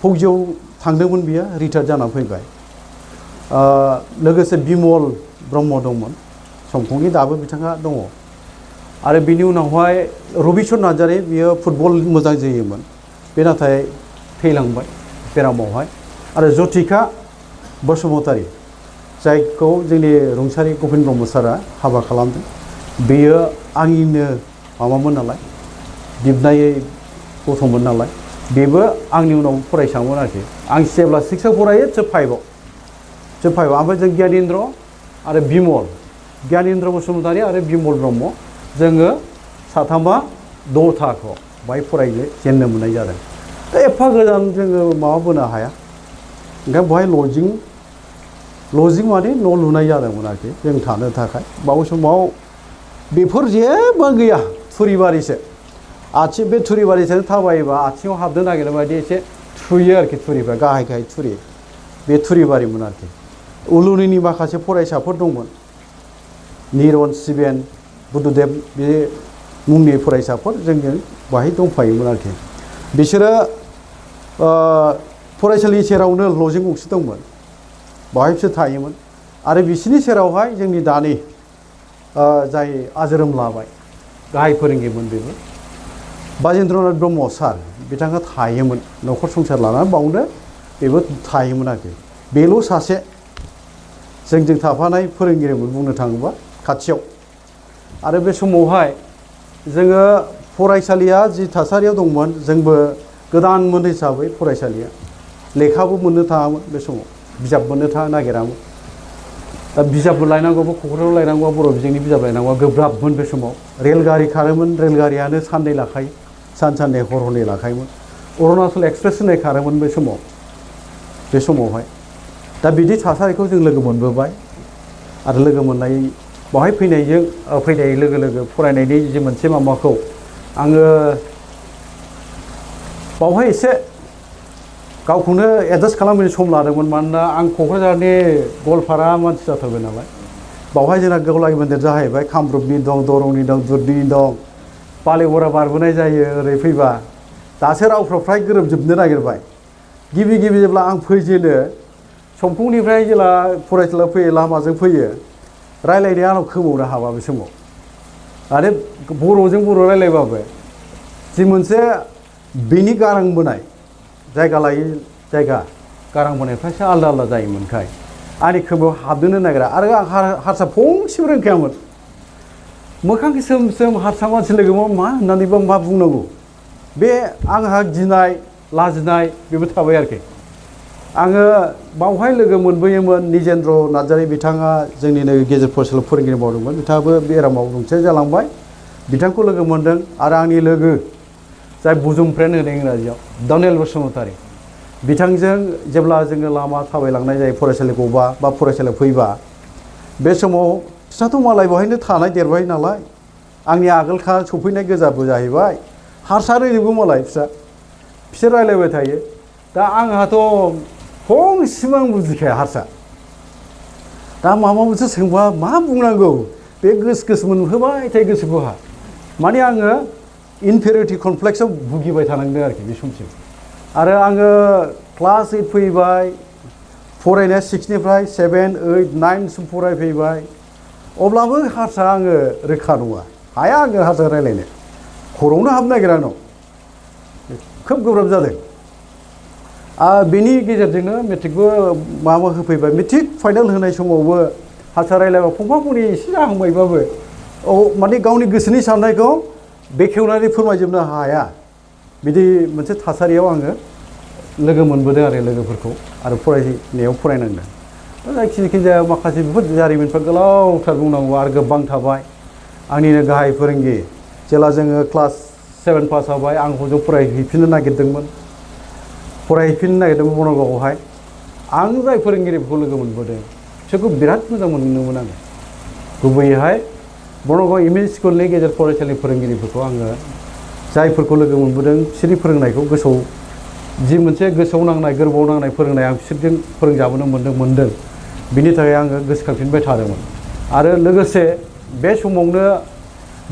फौजियाव थांदोंमोन बियो रिटायार जानानै फैबाय लोगोसे बिमल ब्रह्म दंमोन समखौनि दाबो बिथाङा दङ आरो बिनि उनावहाय रबिचन्द्र नार्जारी बियो फुटबल मोजां जोयोमोन बे नाथाय थैलांबाय बेरामावहाय आरो जतिका बसुमतारी जायखौ जोंनि रुंसारि गपिन ब्रह्म सारा हाबा खालामदों बेयो आंनिनो माबामोन नालाय दिबनायै गथ'मोन नालाय बेबो आंनि उनाव फरायसामोन आरोखि आं जेब्ला 6आव फरायो जोब 5आव ओमफ्राय जों गियानेन्द्र आरो गियानेन्द्र बसुमतारी आरो बिमल ब्रह्म जोङो साथामा 6 थाखोआव बाहाय फरायनो जेननो मोननाय जादों दा एफा गोजान जोङो माबाबोनो हाया ओंखायनो बेवहाय लजिं माने न' लुनाय जादोंमोन आरोखि जों थानो थाखाय बावै समाव बेफोर जेबो गैया थुरिबारिसो बे थुरिबारिजों थाबायोबा आथिङाव हाबनो नागिरनाय बायदि एसे थुयो आरोखि थुरिफ्रा गाहाय थुरि बे थुरिबारिमोन आरोखि उलुनिनि माखासे फरायसाफोर दंमोन निरन सिबेन बुद्धदेब बे मुंनि फरायसाफोर जोंजों बाहाय दंफायोमोन आरोखि बिसोरो फरायसालि सेरावनो लजिं गंसे दंमोन बाहाय बिसोर थायोमोन आरो बिसोरनि सेरावहाय जोंनि दानि जाय आजोरोम लाबाय गाहाय फोरोंगिरिमोन बेबो बाजेन्द्रनाथ ब्रह्म सार बिथाङा थायोमोन न'खर संसार लानानै बावनो बेबो थायोमोन आरोखि बेल' सासे जोंजों थाफानाय फोरोंगिरिमोन बुंनो थाङोबा खाथियाव आरो बे समावहाय जोङो फरायसालिया जि थासारियाव दंमोन जोंबो गोदानमोन हिसाबै फरायसालिया लेखाबो मोननो थाङामोन बे समाव बिजाब मोननो नागिरामोन दा बिजाबबो लायनांगौबा क'क्राझाराव लायनांगौबा बर' बिजोंनि बिजाब लायनांगौबा गोब्राबमोन बे समाव रेलगारि खारोमोन रेलगारियानो साननै लाखायो साननै हरनै लाखायोमोन अरुणाचल एक्सप्रेस होननाय खारोमोन बे समावहाय दा बिदि थासारिखौ जों लोगो मोनबोबाय आरो लोगो मोननाय बावहाय फैनाय लोगो लोगो फरायनायनि जे मोनसे माबाखौ आङो बावहाय एसे गावखौनो एडजास्ट खालामनो सम लादोंमोन मानोना आं क'क्राझारनि गवालपारा मानसि जाथारबाय नालाय बावहाय जोंना गौलाय मन्दिर जाहैबाय कामरुपनि दं दरंनि दं दुधनि दं बालिगरा बारबोनाय जायो ओरै फैबा दासो रावफ्रा फ्राय गोरोबजोबनो नागिरबाय गिबि जेब्ला आं फैजेनो समफुंनिफ्राय जेब्ला फरायसालियाव फैयो लामाजों फैयो रायलायनाया आंनाव खोमावनो हाबा बे समाव आरो बर'जों बर' रायलायबाबो जि मोनसे बेनि गारां बोनाय जायगा लायै जायगा गारां बोनायफ्रासो आलदा जायोमोनखाय आंनि खोमायाव हाबनोनो नागिरा आरो आं हारसा फंसेबो रोंखायामोन मोखां सोम सोम हारसा मानसि लोगोआव मा होननानैबा मा बुंनांगौ बे आंहा गिनाय लाजिनाय बेबो थाबाय आरोखि आङो बावहाय लोगो मोनबोयोमोन निजेन्द्र नार्जारी बिथाङा जोंनिनो गेजेर फरायसालियाव फोरोंगिरि मावदोंमोन बिथाङाबो बेरामाव रुंसारि जालांबाय बिथांखौ लोगो मोनदों आरो आंनि लोगो जाय बुजुम फ्रेन्ड होनो इंराजियाव दानियेल बसुमतारी बिथांजों जेब्ला जोङो लामा थाबायलांनाय जायो फरायसालि गबा बा फरायसालियाव फैबा बे समाव बिसोरथ' मालाय बेवहायनो थानाय देरबाय नालाय आंनि आगोलखा सफैनाय गोजाबो जाहैबाय हारसा रोङोबो मालाय बिसोर रायलायबाय थायो दा आंहाथ' फंसेबो आं बुजिखाया हारसा दा माबा मोनसे सोंबा मा बुंनांगौ बे गोस गोस मोनहोबाय थायो गोसोखौहा माने आङो इनफेरियरिटि कमप्लेक्सआव भुगिबाय थानांदों आरोखि बे समसिम आरो आङो क्लास 8 फैबाय फरायनाया 6निफ्राय 7, 8, 9सिम फरायफैबाय अब्लाबो हारसा आङो रोखा नङा हाया आङो हारसा रायलायनो खर'आवनो हाबनो नागिरा आंनाव खोब गोब्राब जादों बेनि गेजेरजोंनो मेट्रिकबो माबा होफैबाय मेट्रिक फाइनाल होनाय समावबो हारसा रायलायबा फंफा फंनै एसे जाहांबायबाबो माने गावनि गोसोनि साननायखौ बेखेवनानै फोरमायजोबनो हाया बिदि मोनसे थासारियाव आङो लोगो मोनबोदों आरो लोगोफोरखौ आरो फरायनायाव फरायनांदों जायखिजाया माखासे बेफोर जारिमिनफोर गोलावथार बुंनांगौ आरो गोबां थाबाय आंनिनो गाहाय फोरोंगिरि जेला जोङो क्लास 7 पास जाबाय आं हजों फरायहैफिननो नागिरदोंमोन बनगावआवहाय आं जाय फोरोंगिरिफोरखौ लोगो मोनबोदों बिसोरखौ बिराद मोजां मोनदोंमोन आङो गुबैयैहाय बनगाव एम इ स्कुलनि गेजेर फरायसालि फोरोंगिरिफोरखौ आङो जायफोरखौ लोगो मोनबोदों बिसोरनि फोरोंनायखौ गोसोआव जि मोनसे गोसोआव नांनाय गोरबोआव नांनाय फोरोंनाय आं बिसोरजों फोरोंजाबोनो मोनदों बिनि थाखाय आङो गोसोखांफिनबाय थादोंमोन आरो लोगोसे बे समावनो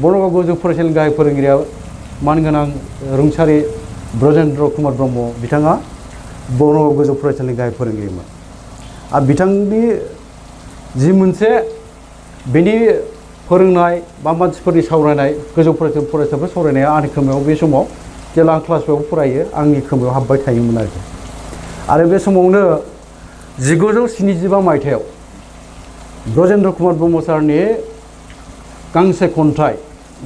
बनगाव गोजौ फरायसालिनि गाहाय फोरोंगिरिया मानगोनां रुंसारि ब्रजेन्द्र कुमार ब्रह्म बिथाङा बनगाव गोजौ फरायसालिनि गाहाय फोरोंगिरिमोन आरो बिथांनि जि मोनसे बेनि फोरोंनाय बा मानसिफोरनि सावरायनाय गोजौ फरायसाफोर सावरायनाया आंनि खोमायाव बे समाव जेला आं क्लास 5 फरायो आंनि खोमायाव हाबबाय थायोमोन आरो बे समावनो 1975 मायथाइयाव ब्रजेन्द्र कुमार ब्रह्म सारनि गांसे खन्थाइ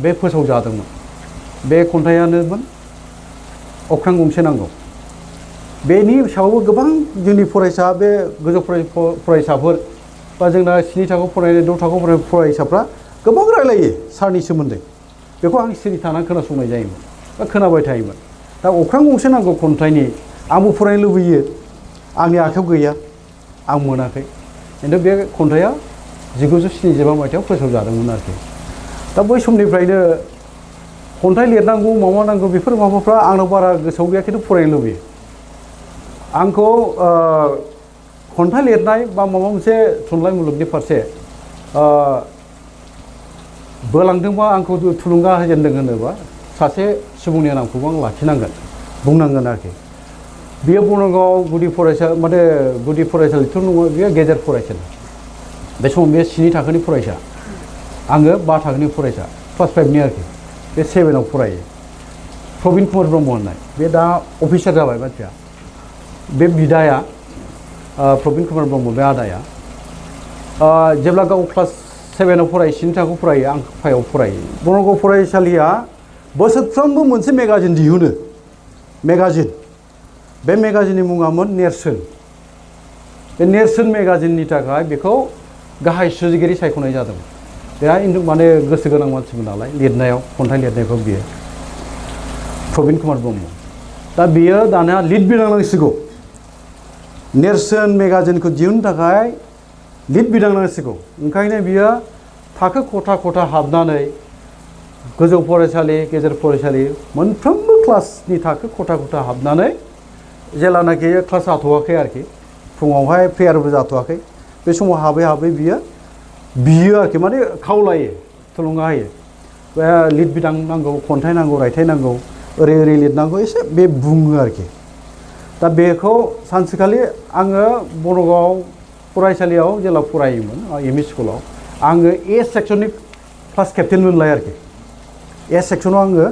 बे फोसावजादोंमोन बे खन्थाइयानोमोन अख्रां गंसे नांगौ बेनि सायावबो गोबां जोंनि फरायसा बे गोजौ फरायसाफोर बा जोंना 7 थाखोआव फरायनाय 6 थाखोआव फरायनाय फरायसाफ्रा गोबां रायलायो सारनि सोमोन्दै बेखौ आं सिरि थानानै खोनासंनाय जायोमोन बा खोनाबाय थायोमोन दा अख्रां गंसे नांगौ खन्थाइनि आंबो फरायनो लुबैयो आंनि आखायाव गैया आं मोनाखै खिन्थु बे खन्थाइया 1975 मायथाइयाव फोसावजादोंमोन आरोखि दा बै समनिफ्रायनो खन्थाइ लिरनांगौ माबा नांगौ बेफोर माबाफ्रा आंनाव बारा गोसोआव गैया खिन्थु फरायनो लुबैयो आंखौ खन्थाइ लिरनाय बा माबा मोनसे थुनलाइ मुलुगनि फारसे बोलांदोंबा आंखौ थुलुंगा होजेनदों होनोबा सासे सुबुंनि नामखौबो आं लाखिनांगोन बुंनांगोन आरोखि बियो बनगाव गुदि फरायसालिथ' नङा बियो गेजेर फरायसालि बे समाव बे 7 थाखोनि फरायसा आङो 5 थाखोनि फरायसा क्लास 5नि आरोखि बे 7आव फरायो प्रबिन कुमार ब्रह्म होननाय बे दा अफिसार जाबाय मानसिया बे बिदाया प्रबिन कुमार ब्रह्म बे आदाया जेब्ला गाव क्लास 7आव फरायो 7 थाखोआव फरायो आं 5आव फरायो बनगाव फरायसालिया बोसोरफ्रोमबो मोनसे मेगाजिन दिहुनो मेगाजिन बे मेगाजिननि मुङामोन नेरसोन बे नेरसोन मेगाजिननि थाखाय बेखौ गाहाय सुजुगिरि सायख'नाय जादों बेहा माने गोसो गोनां मानसिमोन नालाय लिरनायाव खन्थाइ लिरनायखौ बियो प्रबिन कुमार ब्रह्म दा बियो दाना लिड बिदांनांसिगौ नेरसोन मेगाजिनखौ दिहुननो थाखाय लिड बिदांनांसिगौ ओंखायनो बियो थाखो खथा हाबनानै गोजौ फरायसालि गेजेर फरायसालि मोनफ्रोमबो क्लासनि थाखो खथा हाबनानै जेलानाखि क्लास जाथ'वाखै आरोखि फुङावहाय प्रेयारबो जाथ'वाखै बे समाव हाबै बियो आरोखि माने खावलायो थुलुंगा होयो बे लिड बिदां नांगौ खन्थाइ नांगौ रायथाइ नांगौ ओरै लिरनांगौ एसे बे बुङो आरोखि दा बेखौ सानसेखालि आङो बनगाव फरायसालियाव जेला फरायोमोन एम इ स्कुलाव आङो ए सेक्सननि क्लास केप्टेन मोनलाय आरोखि ए सेक्सनाव आङो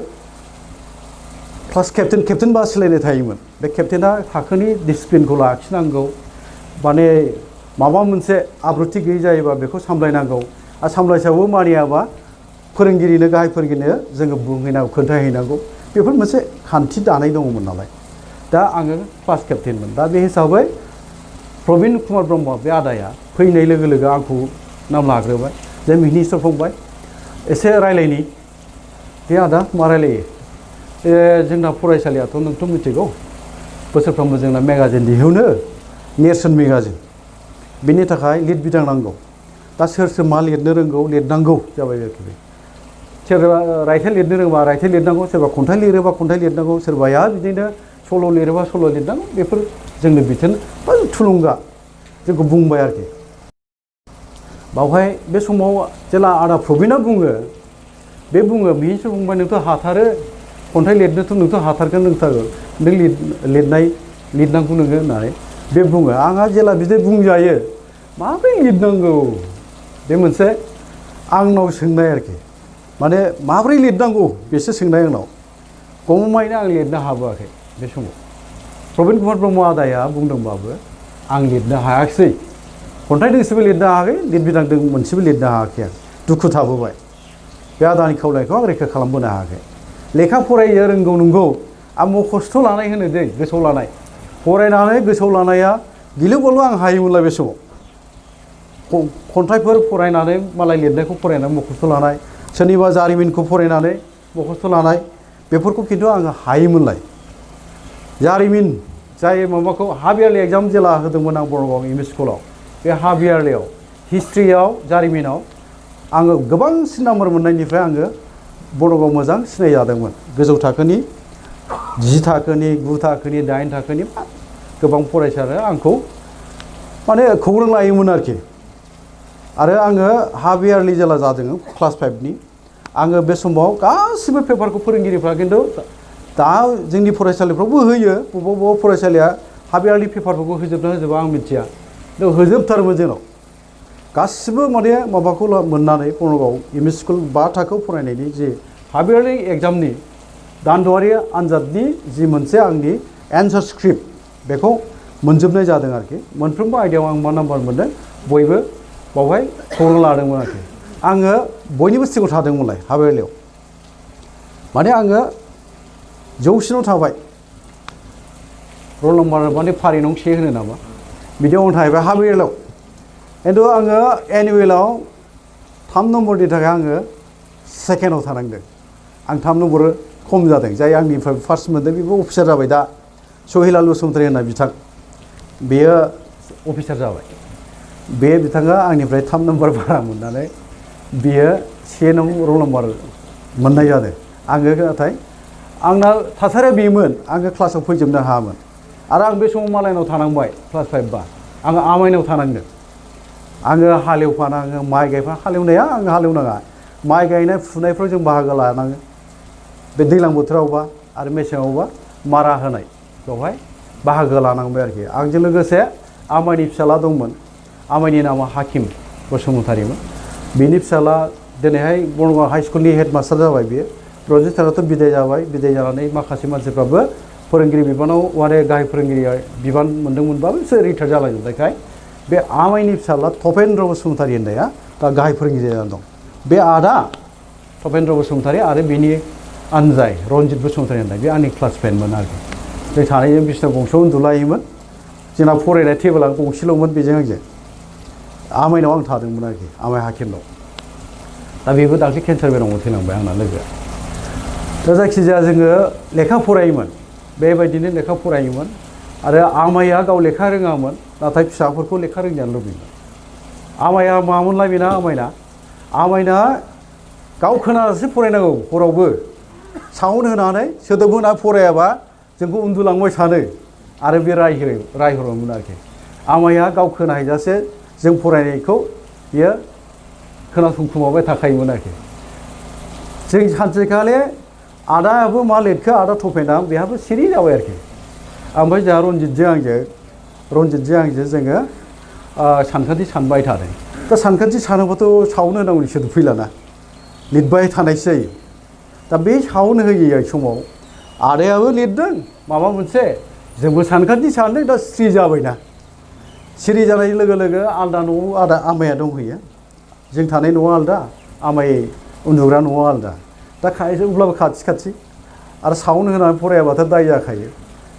क्लास केप्टेन बासिलायनाय थायोमोन बे केप्टेना थाखोनि डिसिप्लिनखौ लाखिनांगौ माने माबा मोनसे आब्रुथि गैयै जायोबा बेखौ सामलायनांगौ आरो सामलायसायावबो मानियाबा फोरोंगिरिनो गाहाय फोरोंगिरिनो जोङो बुंहैनांगौ खोन्थाहैनांगौ बेफोर मोनसे खान्थि दानाय दङमोन नालाय दा आङो क्लास केप्टेनमोन दा बे हिसाबै प्रबिन कुमार ब्रह्म बे आदाया फैनाय लोगो लोगो आंखौ नाम लाग्रोबाय जे मिनिस्टार फंबाय एसे रायलायनि बे आदा मा रायलायो जोंना फरायसालियाथ' नोंथ' मिथिगौ बोसोरफ्रोमबो जोंना मेगाजिन दिहुनो नेरसोन मेगाजिन बेनि थाखाय लिरबिदां नांगौ दा सोर सोर मा लिरनो रोंगौ लिरनांगौ जाबाय आरोखि बे सोरबा रायथाइ लिरनो रोंबा रायथाइ लिरनांगौ सोरबा खन्थाइ लिरोबा खन्थाइ लिरनांगौ सोरबाया बिदिनो सल' लिरोबा सल' लिरनांगौ बेफोर जोंनो बिथोन बा थुलुंगा जोंखौ बुंबाय आरोखि बावहाय बे समाव जेला आदा प्रबिना बुङो बे बुङो मिनिस्टार फंबाय नोंथ' हाथारो खन्थाइ लिरनोथ' नोंथ' हाथारगोन नोंथारगोन नों लिरनांगौ नोङो होननानै बे बुङो आंहा जेला बिदि बुंजायो माबोरै लिरनांगौ बे मोनसे आंनाव सोंनाय आरोखि माने माबोरै लिरनांगौ बेसो सोंनाय आंनाव गमामायैनो आं लिरनो हाबोआखै बे समाव प्रबिन कुमार ब्रह्म आदाया बुंदोंबाबो आं लिरनो हायाखिसै खन्थाइ दोंसेबो लिरनो हायाखै लिरबिदां मोनसेबो लिरनो हायाखै आं दुखु थाबोबाय बे आदानि खावलायनायखौ आं रैखा खालामबोनो हायाखै लेखा फरायो रोंगौ नंगौ आं मखस्थ' लानाय होनो दै गोसोआव लानाय फरायनानै गोसोआव लानाया गिलु बालु आं हायोमोनलाय बे समाव खन्थाइफोर फरायनानै मालाय लिरनायखौ फरायनानै मखस्थ' लानाय सोरनिबा जारिमिनखौ फरायनानै मखस्थ' लानाय बेफोरखौ खिन्थु आङो हायोमोनलाय जारिमिन जाय माबाखौ हाफ इयारलि एग्जाम जेला होदोंमोन आं बरगाव एम इ स्कुलाव बे हाफ इयारलियाव हिस्ट्रियाव जारिमिनाव आङो गोबांसिन नाम्बार मोननायनिफ्राय आङो बरगाव मोजां सिनाय जादोंमोन गोजौ थाखोनि 10 थाखोनि 9 थाखोनि 8 थाखोनि गोबां फरायसाया आंखौ माने खौरां लायोमोन आरोखि आरो आङो हाफ इयारलि जेला जादों क्लास 5नि आङो बे समाव गासिबो पेपारखौ फोरोंगिरिफ्रा खिन्थु दा जोंनि फरायसालिफ्रावबो होयो बबेबा फरायसालिया हाफ इयारलि पेपारफोरखौ होजोबना होजोबा आं मिथिया होजोबथारोमोन जोंनाव गासिबो माने माबाखौ मोननानै बरगाव एम इ स्कुल 5 थाखोआव फरायनायनि जे हाफ इयारलि एग्जामनि दानद'आरि आनजादनि जि मोनसे आंनि एन्सार स्क्रिप्ट बेखौ मोनजोबनाय जादों आरोखि मोनफ्रोमबो आयदायाव आं मा नाम्बार मोनदों बयबो बावहाय खौरां लादोंमोन आरोखि आङो बयनिबो सिगाङाव थादोंमोनलाय हाफ इयारलियाव माने आङो जौसिनाव थाबाय रल नाम्बार माने फारि नं 1 होनो नामा बिदियाव आं थाहैबाय हाफ इयारलियाव खिन्थु आङो एनुवेलाव 3 नम्बरनि थाखाय आङो सेकेन्डआव थानांदों आं 3 नम्बर खम जादों जाय आंनिफ्राय फार्स्ट मोनदों बेबो अफिसार जाबाय दा सहिलाल बसुमतारी होननाय बिथां बेयो अफिसार जाबाय बे बिथाङा आंनिफ्राय 3 नम्बर बारा मोननानै बियो 1 नं रल नाम्बार मोननाय जादों आङो नाथाय आंना थासारिया बेमोन आङो क्लासाव फैजोबनो हायामोन आरो आं बे समाव मालायनाव थानांबाय क्लास 5 बा आङो आमाइनाव थानांदों आङो हालेवफानाङो माइ गायफा हालेवनाया आङो हालेवनाङा माइ गायनाय फुनायफ्राव जों बाहागो लानाङो बे दैज्लां बोथोरावबा आरो मेसेङावबा मारा होनाय बेवहाय बाहागो लानांबाय आरोखि आंजों लोगोसे आमाइनि फिसाला दंमोन आमाइनि नामा हाकिम बसुमतारीमोन बिनि फिसाला दिनैहाय बरगाव हाइ स्कुलनि हेडमास्टार जाबाय बियो रजिस्टाराथ' बिदाय जाबाय बिदाय जानानै माखासे मानसिफ्राबो फोरोंगिरि बिबानाव माने गाहाय फोरोंगिरिया बिबान मोनदोंमोनबाबो बिसोर रिटायार जालांजोबनायखाय बे आमाइनि फिसाला तपेन्द्र बसुमतारी होननाया दा गाहाय फोरोंगिरि जानानै दं बे आदा तपेन्द्र बसुमतारी आरो बिनि आनजाय रनजित बसुमतारी होननाय बे आंनि क्लासमेटमोन आरोखि जों सानैजों बिसिना गंसेयाव उन्दुलायोमोन जोंना फरायनाय टेबोला गंसेल'मोन बेजों आंजों आमाइनाव आं थादोंमोन आरोखि आमाइ हाकिमनाव दा बेबो दाख्लै केन्सार बेरामाव थैलांबाय आंना लोगोआ दा जायखिजाया जोङो लेखा फरायोमोन बेबायदिनो लेखा फरायोमोन आरो आमाइया गाव लेखा रोङामोन नाथाय फिसाफोरखौ लेखा रोंजानो लुबैयोमोन आमाइया मामोनलाय बेना आमाइना गाव खोनासो फरायनांगौ हरावबो साउन्ड होनानै सोदोब होनानै फरायाबा जोंखौ उन्दुलांबाय थानो आरो बे रायहरोमोन आरोखि आमाइया गाव खोनाहैजासे जों फरायनायखौ बियो खोनासंखुमाबाय थाखायोमोन आरोखि जों सानसेखालि आदायाबो मा लिरखो आदा तपेना बेहाबो सिरि जाबाय आरोखि ओमफ्राय जोंहा रनजितजों आंजों जोङो सानखान्थि सानबाय थादों दा सानखान्थि सानोबाथ' साउन्ड होनांगौनि सोदोब फैलाना लिरबाय थानायसो जायो दा बे साउन्ड होयै समाव आदायाबो लिरदों माबा मोनसे जोंबो सानखान्थि सानदों दा सिरि जाबायना सिरि जानाय लोगो लोगो आलदा न'आव आमाइया दंहैयो जों थानाय न'आ आलदा आमाइ उन्दुग्रा न'आ आलादा दा अब्लाबो खाथि आरो साउन्ड होनानै फरायाबाथ' दाय जाखायो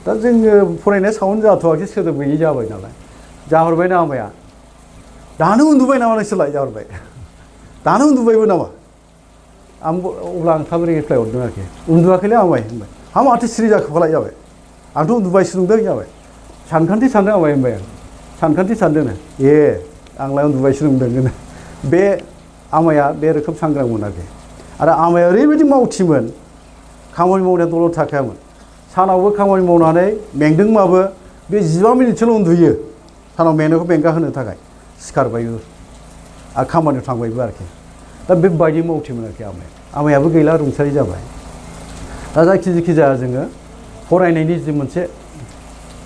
दा जोङो फरायनाया साउन्ड जाथ'वाखै सोदोब गैयि जाबाय नालाय जाहरबायना आमाया दानो उन्दुबाय नामा नोंसोरलाय जाहरबाय दानो उन्दुबायबो नामा अब्ला आं थाब रिप्लाय हरदों आरोखि उन्दुवाखैलै आमाय होनबाय हा माथो सिरि जाखोफालाय जाबाय आंथ' उन्दुबायसो नंदों जाबाय सानखान्थि सानदों आमाय होनबाय आं सानखान्थि सानदों आंलाय उन्दुबायसो नंदों बे आमाया बे रोखोम सांग्रांमोन आरोखि आरो आमाया ओरैबायदि मावथिमोन खामानि मावनाया दलद थाखायामोन सानावबो खामानि मावनानै मेंदोंबाबो बे 15 मिनिटसोल' उन्दुयो सानाव मेंनायखौ मेंगा होनो थाखाय सिखारबायबो आरो खामानियाव थांबायबो आरोखि दा बेबायदि मावथिमोन आरोखि आमायाबो गैला रुंसारि जाबाय दा जायखि जाया जोङो फरायनायनि जि मोनसे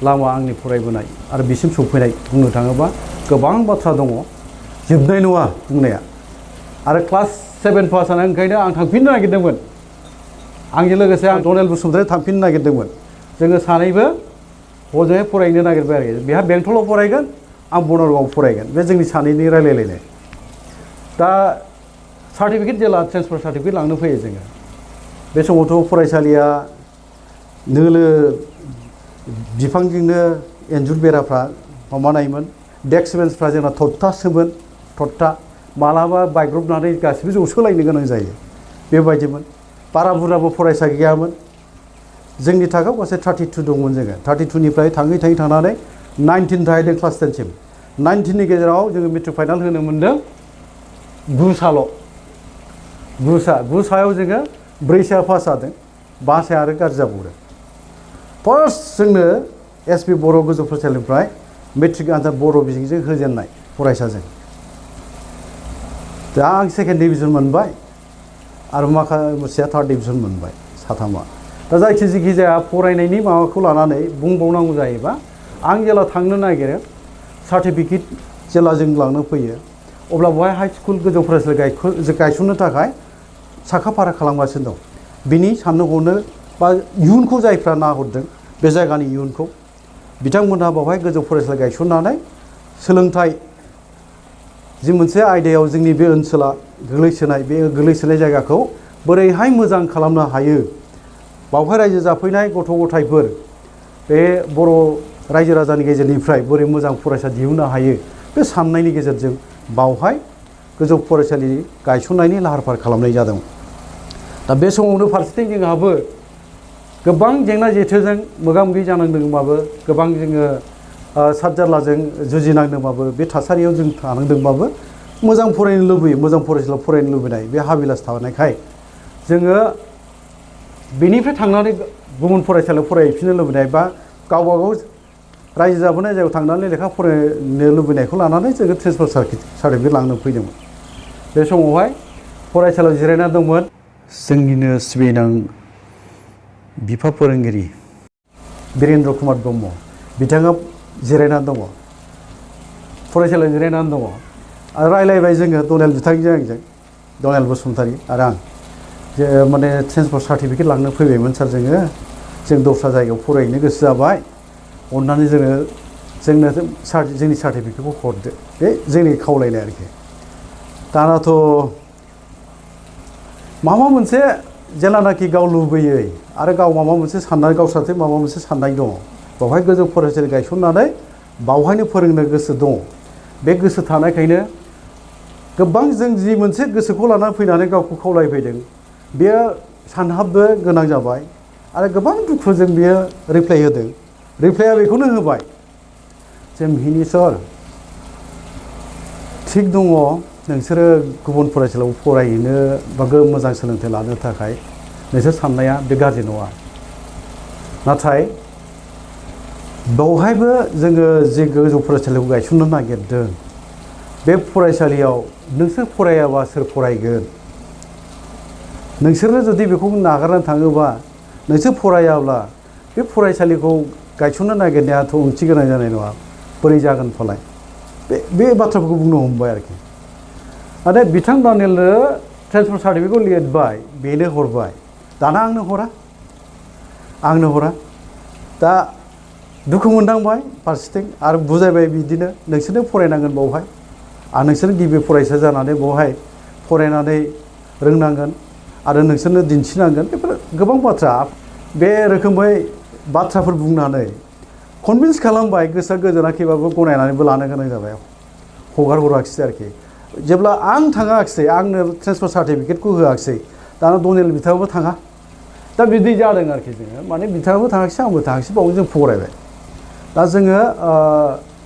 लामा आंनि फरायबोनाय आरो बिसिम सफैनाय बुंनो थाङोबा गोबां बाथ्रा दङ जोबनाय नङा बुंनाया आरो क्लास 7 पास जानानै ओंखायनो आं थांफिननो नागिरदोंमोन आंजों लोगोसे आं डनेल बसुमतारी थांफिननो नागिरदोंमोन जोङो सानैबो हजोंहाय फरायनो नागिरबाय आरोखि बेहा बेंटलाव फरायगोन आं बनरगावआव फरायगोन बे जोंनि सानैनि रायलायलायनाय दा सार्टिफिकेट जेला ट्रेन्सफार सार्टिफिकेट लांनो फैयो जोङो बे समावथ' फरायसालिया नोलो बिफांजोंनो एन्जुर बेराफ्रा माबानायमोन डेस्क बेन्चफ्रा जोंना थगथासोमोन थगथा मालाबा बायग्रबनानै गासिबो जसोलायनो गोनां जायो बेबायदिमोन बारा बुरजाबो फरायसा गैयामोन जोंनि थाखोआव गासै 32 दंमोन जोङो 32 निफ्राय थांनानै 19 थाहैदों क्लास 10 सिम 19 नि गेजेराव जोङो मेट्रिक फाइनाल होनो मोन्दों 9 साल' 9 सायाव जोङो 4 सा पास जादों 5 साया आरो गाज्रि जाबावदों फार्स्ट जोंनो एसपि बर' गोजौ फरायसालिनिफ्राय मेट्रिक आनजाद बर' बिजोंजों होजेननाय फरायसाजों दा आं सेकेन्ड डिभिजन मोनबाय आरो माखासेया थार्ड डिभिजन मोनबाय साथामा दा जायखि जाया फरायनायनि माबाखौ लानानै बुंबावनांगौ जायोबा आं जेला थांनो नागिरो सार्टिफिकेट जेला जों लांनो फैयो अब्ला बेवहाय हाई स्कुल गोजौ फरायसालि गायसननो थाखाय साखाफारा खालामगासिनो दं बिनि साननो हनो बा इयुनखौ जायफ्रा नाहरदों बे जायगानि इयुनखौ बिथांमोनहा बेवहाय गोजौ फरायसालि गायसननानै सोलोंथाइ जि मोनसे आयदायाव जोंनि बे ओनसोला गोग्लैसोनाय जायगाखौ बोरैहाय मोजां खालामनो हायो बावहाय रायजो जाफैनाय गथ' गथायफोर बे बर' रायजो राजानि गेजेरनिफ्राय बोरै मोजां फरायसा दिहुननो हायो बे साननायनि गेजेरजों बावहाय गोजौ फरायसालि गायसननायनि लाहार फाहार खालामनाय जादों दा बे समावनो फारसेथिं जोंहाबो गोबां जेंना जेथोजों मोगा मोगि जानांदोंबाबो गोबां जोङो सात जारलाजों जुजिनांदोंबाबो बे थासारियाव जों थानांदोंबाबो मोजां फरायनो लुबैयो मोजां फरायसालियाव फरायनो लुबैनाय बे हाबिलास थानायखाय जोङो बेनिफ्राय थांनानै गुबुन फरायसालियाव फरायफिननो लुबैनाय बा गावबा गाव रायजो जाबोनाय जायगायाव थांनानै लेखा फरायनो लुबैनायखौ लानानै जोङो ट्रेन्सफार सार्टिफिकेट लांनो फैदोंमोन बे समावहाय फरायसालियाव जिरायना दंमोन जोंनिनो सिबिनां बिफा फोरोंगिरि बिरेन्द्र कुमार ब्रह्म बिथाङा जिरायनानै दङ फरायसालियाव जिरायनानै दङ आरो रायलायबाय जोङो डनेल बिथांजों आंजों डनेल बसुमतारी आरो आं जे माने ट्रेन्सफार सार्टिफिकेट लांनो फैबायमोन सार जों दस्रा जायगायाव फरायनो गोसो जाबाय अननानै जोंनो जोंनि सार्टिफिकेटखौ हरदो बे जोंनि खावलायनाय आरोखि दानाथ' माबा मोनसे जेलानाखि गाव लुबैयै आरो गाव माबा मोनसे साननाय गावस्राथे माबा मोनसे साननाय दङ बावहाय गोजौ फरायसालि गायसननानै बावहायनो फोरोंनो गोसो दङ बे गोसो थानायखायनो गोबां जों जि मोनसे गोसोखौ लानानै फैनानै गावखौ खावलायफैदों बेयो सानहाबनो गोनां जाबाय आरो गोबां दुखुजों बियो रिप्लाय होदों रिप्लाया बेखौनो होबाय जे मिहिनि सर थिग दङ नोंसोरो गुबुन फरायसालियाव फरायहैनो बा मोजां सोलोंथाइ लानो थाखाय नोंसोर साननाया बे गाज्रि नङा नाथाय बेवहायबो जोङो जे गोजौ फरायसालिखौ गायसननो नागिरदों बे फरायसालियाव नोंसोर फरायाबा सोर फरायगोन नोंसोरनो जुदि बेखौ नागारनानै थाङोबा नोंसोर फरायाब्ला बे फरायसालिखौ गायसननो नागिरनायाथ' ओंथि गोनां जानाय नङा बोरै जागोन फालाय बे बाथ्राफोरखौ बुंनो हमबाय आरोखि नाथाय बिथां दानियेलनो ट्रेन्सफार सार्टिफिकेटखौ लिरबाय बेनो हरबाय दाना आंनो हरा दा दुखु मोनदांबाय फारसेथिं आरो बुजायबाय बिदिनो नोंसोरनो फरायनांगोन बावहाय आरो नोंसोर गिबि फरायसा जानानै बावहाय फरायनानै रोंनांगोन आरो नोंसोरनो दिन्थिनांगोन बेफोर गोबां बाथ्रा बे रोखोमै बाथ्राफोर बुंनानै कनभिन्स खालामबाय गोसोआ गोजोनाखैबाबो गनायनानैबो लानो गोनां जाबाय हगार हराखिसै आरोखि जेब्ला आं थाङाखिसै आंनो ट्रेन्सफार सार्टिफिकेटखौ होआखिसै दाना डनेल बिथाङाबो थाङा दा बिदि जादों आरोखि जोङो माने बिथाङाबो थाङाखिसै आंबो थाङाखिसै बावनो जों फरायबाय दा जोङो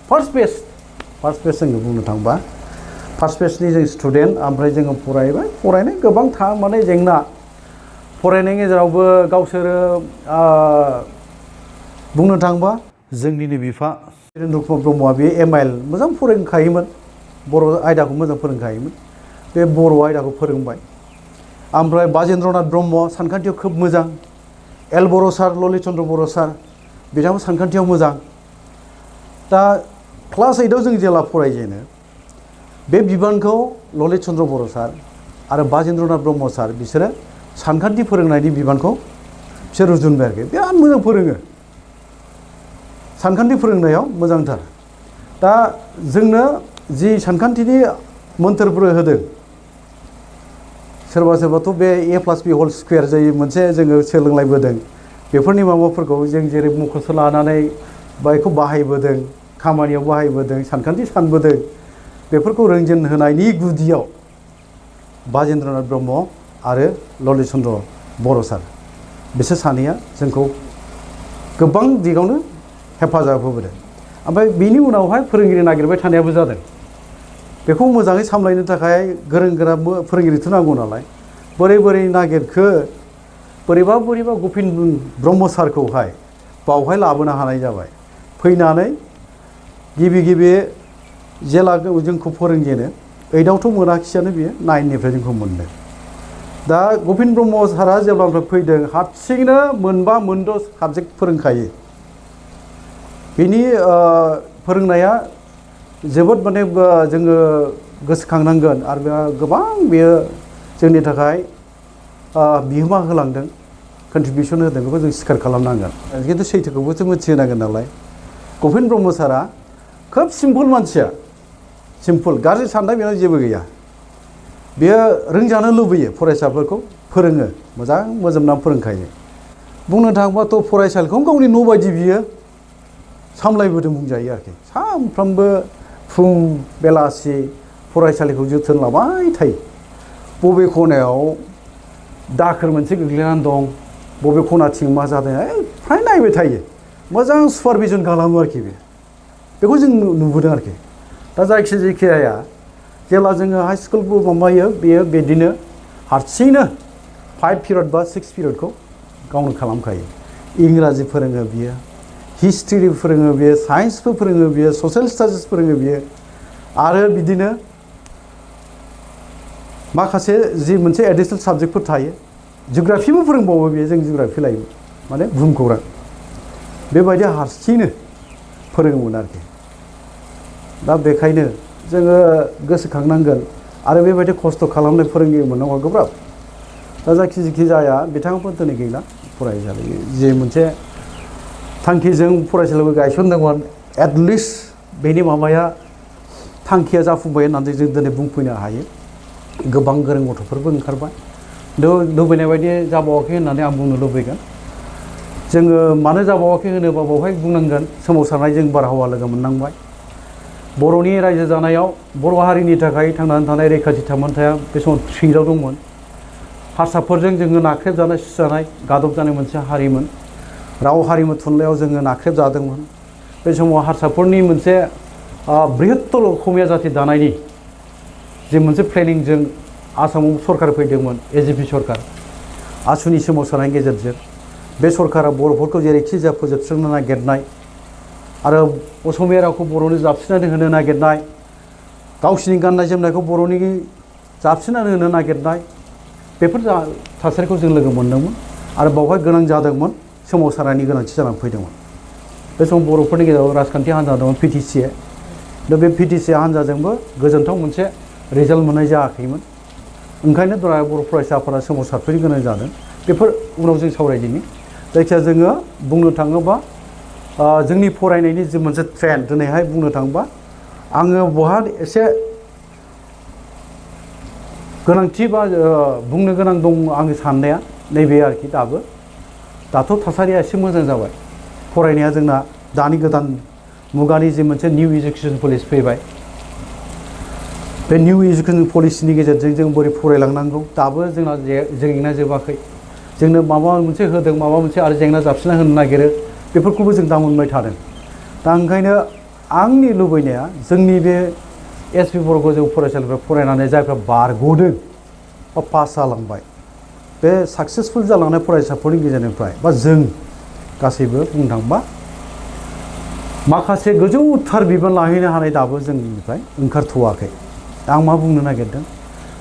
फार्स्ट बेच जोङो बुंनो थांबा फार्स्ट बेचनि जों स्टुडेन्ट ओमफ्राय जोङो फरायबाय फरायनाय गोबां माने जेंना फरायनायनि गेजेरावबो गावसोरो बुंनो थाङोबा जोंनिनो बिफा वीरेन्द्र कुमार ब्रह्मआ बे MIL मोजां फोरोंखायोमोन बर' आयदाखौ मोजां फोरोंखायोमोन बे बर' आयदाखौ फोरोंबाय ओमफ्राय बाजेन्द्रनाथ ब्रह्म सानखान्थियाव खोब मोजां एल बर' सार ललित चन्द्र बर' सार बिथांबो सानखान्थियाव मोजां दा क्लास 8आव जों जेला फरायजेनो बे बिबानखौ ललित चन्द्र बर' सार आरो बाजेन्द्रनाथ ब्रह्म सार बिसोरो सानखान्थि फोरोंनायनि बिबानखौ बिसोर रुजुनबाय आरोखि बिराद मोजां फोरोङो सानखान्थि फोरोंनायाव मोजांथार दा जोंनो जि सानखान्थिनि मोन्थोरफोर होदों सोरबा सोरबाथ' बे A+B² जायो मोनसे जोङो सोलोंलायबोदों बेफोरनि माबाफोरखौ जों जेरै मुखस्थ' लानानै बेखौ बाहायबोदों खामानियाव बाहायबोदों सानखान्थि सानबोदों बेफोरखौ रोंजेनहोनायनि गुदियाव बाजेन्द्रनाथ ब्रह्म आरो ललित चन्द्र बर' सार बिसोर सानैया जोंखौ गोबां दिगावनो हेफाजाब होबोदों ओमफ्राय बेनि उनावहाय फोरोंगिरि नागिरबाय थानायाबो जादों बेखौ मोजाङै सामलायनो थाखाय गोरों गोरा फोरोंगिरिथ' नांगौ नालाय बोरै नागिरखो बोरैबा गपिन ब्रह्म सारखौहाय बावहाय लाबोनो हानाय जाबाय फैनानै गिबि जेला जोंखौ फोरोंजेनो 8आवथ' मोनाखिसैयानो बियो 9निफ्राय जोंखौ मोनदों दा गपिन ब्रह्म सारा जेब्लानिफ्राय फैदों हारसिङैनो मोनबा मोनद' साबजेक्ट फोरोंखायो बिनि फोरोंनाया जोबोद माने जोङो गोसोखांनांगोन आरो गोबां बेयो जोंनि थाखाय बिहोमा होलांदों कन्ट्रिबिउसन होदों बेखौ जों स्वीकार खालामनांगोन खिन्थु सैथोखौबोथ' मिथिहोनांगोन नालाय गपिन ब्रह्म सारा खोब सिम्पोल मानसिया सिम्पोल गाज्रि साननाय बेनाव जेबो गैया बेयो रोंजानो लुबैयो फरायसाफोरखौ फोरोङो मोजां मोजोमनानै फोरोंखायो बुंनो थाङोबाथ' फरायसालिखौ गावनि न' बायदि बियो सामलायबोदों बुंजायो आरोखि सानफ्रामबो फुं बेलासि फरायसालिखौ जोथोन लाबाय थायो बबे खनायाव दाखोर मोनसे गोग्लैनानै दं बबे खनाथिं मा जादों फ्राय नायबाय थायो मोजां सुपारभिजन खालामो आरोखि बेखौ जों नुबोदों आरोखि दा जायखिजाया जेब्ला जोङो हाई स्कुलबो माबायो बेयो बिदिनो हारसिङैनो 5 पिरियड बा 6 पिरियडखौ गावनो खालामखायो इंराजि फोरोङो बियो हिस्ट्रि फोरोङो बियो साइन्सबो फोरोङो बियो ससियेल स्टाडिस फोरोङो बियो आरो बिदिनो माखासे जि मोनसे एडिशनेल साबजेक्टफोर थायो जिअग्राफिबो फोरोंबावो बियो जों जिअग्राफि लायो माने बुहुमखौरां बेबायदि हारसिङैनो फोरोङोमोन आरोखि दा बेखायनो जोङो गोसोखांनांगोन आरो बेबायदि खस्थ' खालामनाय फोरोंगिरि मोननांगौआ गोब्राब दा जायखि जाया बिथाङाबो दिनै गैला फरायसालि जे मोनसे थांखिजों फरायसालिबो गायसनदोंमोन एटलिस्ट बेनि माबाया थांखिया जाफुंबाय होननानै जों दिनै बुंफैनो हायो गोबां गोरों गथ'फोरबो ओंखारबाय लुबैनाय बायदि जाबावाखै होननानै आं बुंनो लुबैगोन जोङो मानो जाबावाखै होनोबा बेवहाय बुंनांगोन सोमावसारनाय जों बारहावा लोगो मोननांबाय बर'नि रायजो जानायाव बर' हारिनि थाखाय थांनानै थानाय रैखाथि थामोनथाया बे समाव थ्रेटआव दंमोन हारसाफोरजों जोङो नाख्रेबजानाय सुजानाय गादबजानाय मोनसे हारिमोन राव हारिमु थुनलाइयाव जोङो नाख्रेबजादोंमोन बे समाव हारसाफोरनि मोनसे बृहत्तर असमिया जाथि दानायनि जे मोनसे प्लेनिंजों आसामाव सरकार फैदोंमोन AJP सरकार आसुनि सोमावसारनायनि गेजेरजों बे सरकारा बर'फोरखौ जेरैखि जाया फोजोबस्रांनो नागिरनाय आरो असमिया रावखौ बर'नो जाबसिननानै होनो नागिरनाय गावसिनि गाननाय जोमनायखौ बर'नि जाबसिननानै होनो नागिरनाय बेफोर थासारिखौ जों लोगो मोन्दोंमोन आरो बावहाय गोनां जादोंमोन सोमावसारनायनि गोनांथि जानानै फैदोंमोन बे समाव बर'फोरनि गेजेराव राजखान्थि हान्जा दंमोन PTC दा बे PTC हान्जाजोंबो गोजोनथाव मोनसे रिजाल्ट मोननाय जायाखैमोन ओंखायनो दरा बर' फरायसा आफादा सोमावसारफैनो गोनां जादों बेफोर उनाव जों सावरायदिनि जायखिया जोङो बुंनो थाङोबा जोंनि फरायनायनि जि मोनसे ट्रेन्ड दिनैहाय बुंनो थाङोबा आङो बहा एसे गोनांथि बा बुंनो गोनां दं आंनि साननाया नैबे आरोखि दाथ' थासारिया एसे मोजां जाबाय फरायनाया जोंना दानि गोदान मुगानि जे मोनसे निउ इडुकेसन पलिसि फैबाय बे निउ इडुकेसन पलिसिनि गेजेरजों जों बोरै फरायलांनांगौ दाबो जोंना जेंना जोबाखै जोंनो माबा मोनसे होदों माबा मोनसे आरो जेंना जाबसिनना होनो नागिरो बेफोरखौबो जों दा मोनबाय थादों दा ओंखायनो आंनि लुबैनाया जोंनि बे एसपि बर' गोजौ फरायसालिफ्राव फरायनानै जायफ्रा बारग'दों बा पास जालांबाय बे साक्सेसफुल जालांनाय फरायसाफोरनि गेजेरनिफ्राय बा जों गासैबो बुंनो थाङोबा माखासे गोजौथार बिबान लाहैनो हानाय दाबो जोंनिफ्राय ओंखारथ'वाखै आं मा बुंनो नागिरदों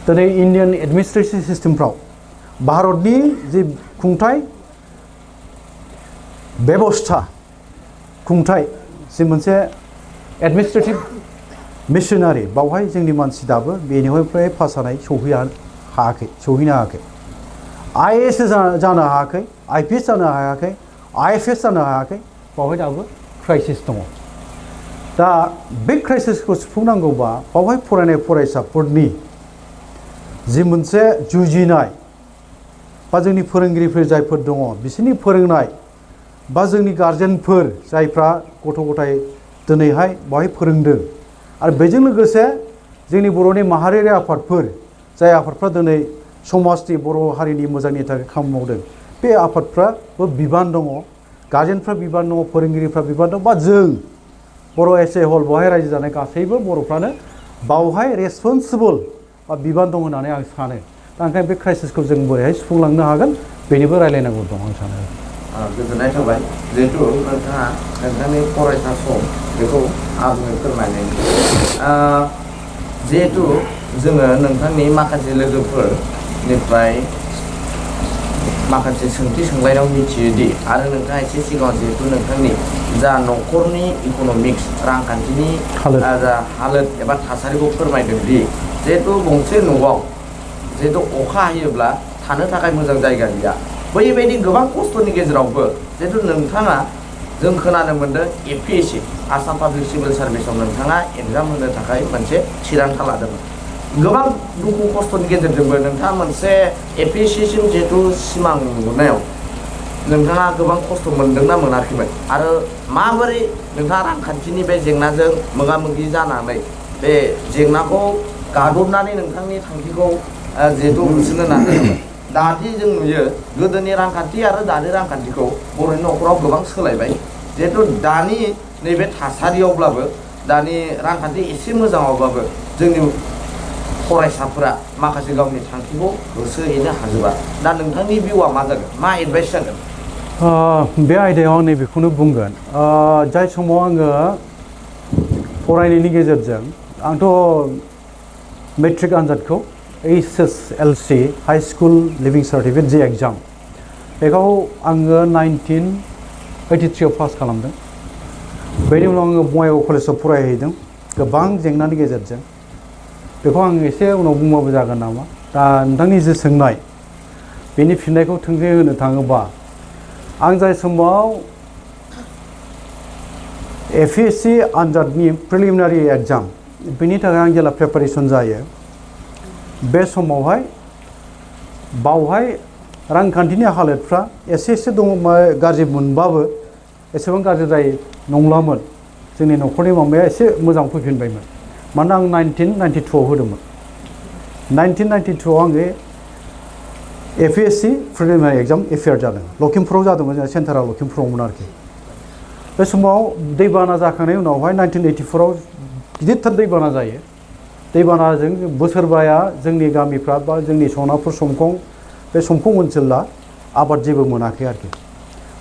दिनै इन्डियान एडमिनिस्ट्रेसन सिस्टेमफ्राव भारतनि जि खुंथाय बेबस्था खुंथाय जि मोनसे एडमिनिस्ट्रेटिभ मिशनारि बावहाय जोंनि मानसि दाबो बेनिफ्राय पास जानाय सौहैनो हायाखै आइएएस जानो हायाखै आइपिएस जानो हायाखै आइएफएस जानो हायाखै बावहाय दाबो क्राइसिस दङ दा बे क्राइसिसखौ सुफुंनांगौबा बावहाय फरायनाय फरायसाफोरनि जि मोनसे जुजिनाय बा जोंनि फोरोंगिरिफोर जायफोर दङ बिसोरनि फोरोंनाय बा जोंनि गार्जेनफोर जायफ्रा गथ' गथाय दिनैहाय बावहाय फोरोंदों आरो बेजों लोगोसे जोंनि बर'नि माहारियारि आफादफोर जाय आफादफ्रा दिनै समाजनि बर' हारिनि मोजांनि थाखाय खामानि मावदों बे आफादफ्राबो बिबान दङ गार्जेनफ्रा बिबान दङ फोरोंगिरिफ्रा बिबान दं बा जों बर' एस ए हल बावहाय रायजो जानाय गासैबो बर'फ्रानो बावहाय रेसपन्सिबल बा बिबान दं होननानै आं सानो दा ओंखायनो बे क्राइसिसखौ जों बोरैहाय सुफुंलांनो हागोन बेनिबो रायलायनांगौ दं आं सानो
गोजोननाय थाबाय जिहेतु नोंथाङा नोंथांनि फरायसा सम बेखौ आबुङै फोरमायनायनि जिहेतु जोङो नोंथांनि माखासे लोगोफोरनिफ्राय माखासे सोंथि सोंलायनायाव मिथियोदि आरो नोंथाङा एसे सिगाङाव जिहेतु नोंथांनि जा न'खरनि इक'नमिक्स रांखान्थिनि जा हालोद एबा थासारिखौ फोरमायदों दि जिहेतु गंसे न'आव जिहेतु अखा हायोब्ला थानो थाखाय मोजां जायगा गैया बैबायदि गोबां खस्थ'नि गेजेरावबो जिहेतु नोंथाङा जों खोनानो मोन्दों एपिएससि आसाम पाब्लिक सिभिल सार्भिसाव नोंथाङा एग्जाम होनो थाखाय मोनसे थिरांथा लादोंमोन गोबां दुखु खस्थ'नि गेजेरजोंबो नोंथाङा मोनसे एपिएससिसिम जिहेतु सिमां नुनायाव नोंथाङा गोबां खस्थ' मोनदोंना मोनाखैमोन आरो माबोरै नोंथाङा रांखान्थिनि बे जेंनाजों मोगा मोगि जानानै बे जेंनाखौ गादबनानै नोंथांनि थांखिखौ जिहेतु होसोनो नाजादोंमोन दादि जों नुयो गोदोनि रांखान्थि आरो दानि रांखान्थिखौ बर'नि न'खराव गोबां सोलायबाय जिहेतु दानि नैबे थासारियावब्लाबो दानि रांखान्थि एसे मोजाङावब्लाबो जोंनि फरायसाफोरा माखासे गावनि थांखिखौ होसोहैनो हाजोबा दा नोंथांनि भिउआ मा जागोन मा एडभाइस जागोन
बे आयदायाव आं नैबेखौनो बुंगोन जाय समाव आङो फरायनायनि गेजेरजों आंथ' मेट्रिक आनजादखौ HSLC हाई स्कुल लिभिं सार्टिफिकेट जि एग्जाम बेखौ आङो 1983 आव पास खालामदों बेनि उनाव आङो बङाइगाव कलेजाव फरायहैदों गोबां जेंनानि गेजेरजों बेखौ आं एसे उनाव बुंबाबो जागोन नामा दा नोंथांनि जि सोंनाय बेनि फिननायखौ थोंजोङै होनो थाङोबा आं जाय समाव एपिएससि आनजादनि प्रिलिमिनारि एग्जाम बेनि थाखाय आं जेला प्रिपारेसन जायो बे समावहाय बावहाय रांखान्थिनि हालोदफ्रा एसे दङ गाज्रि मोनबाबो एसेबां गाज्रिद्राय नंलामोन जोंनि न'खरनि माबाया एसे मोजां फैफिनबायमोन मानोना आं 1992 आव होदोंमोन 1992 आव आङो एपिएससि प्रिलिमिनारि एग्जाम एफियार जादों लखिमपुराव जादोंमोन जोंहा सेन्टारा लखिमपुरावमोन आरोखि बे समाव दैबाना जाखांनायनि उनावहाय 1984 आव गिदिरथार दैबाना जायो दैबानाजों बोसोरबाया जोंनि गामिफ्रा बा जोंनि सनापुर समखं बे समखं ओनसोला आबाद जेबो मोनाखै आरोखि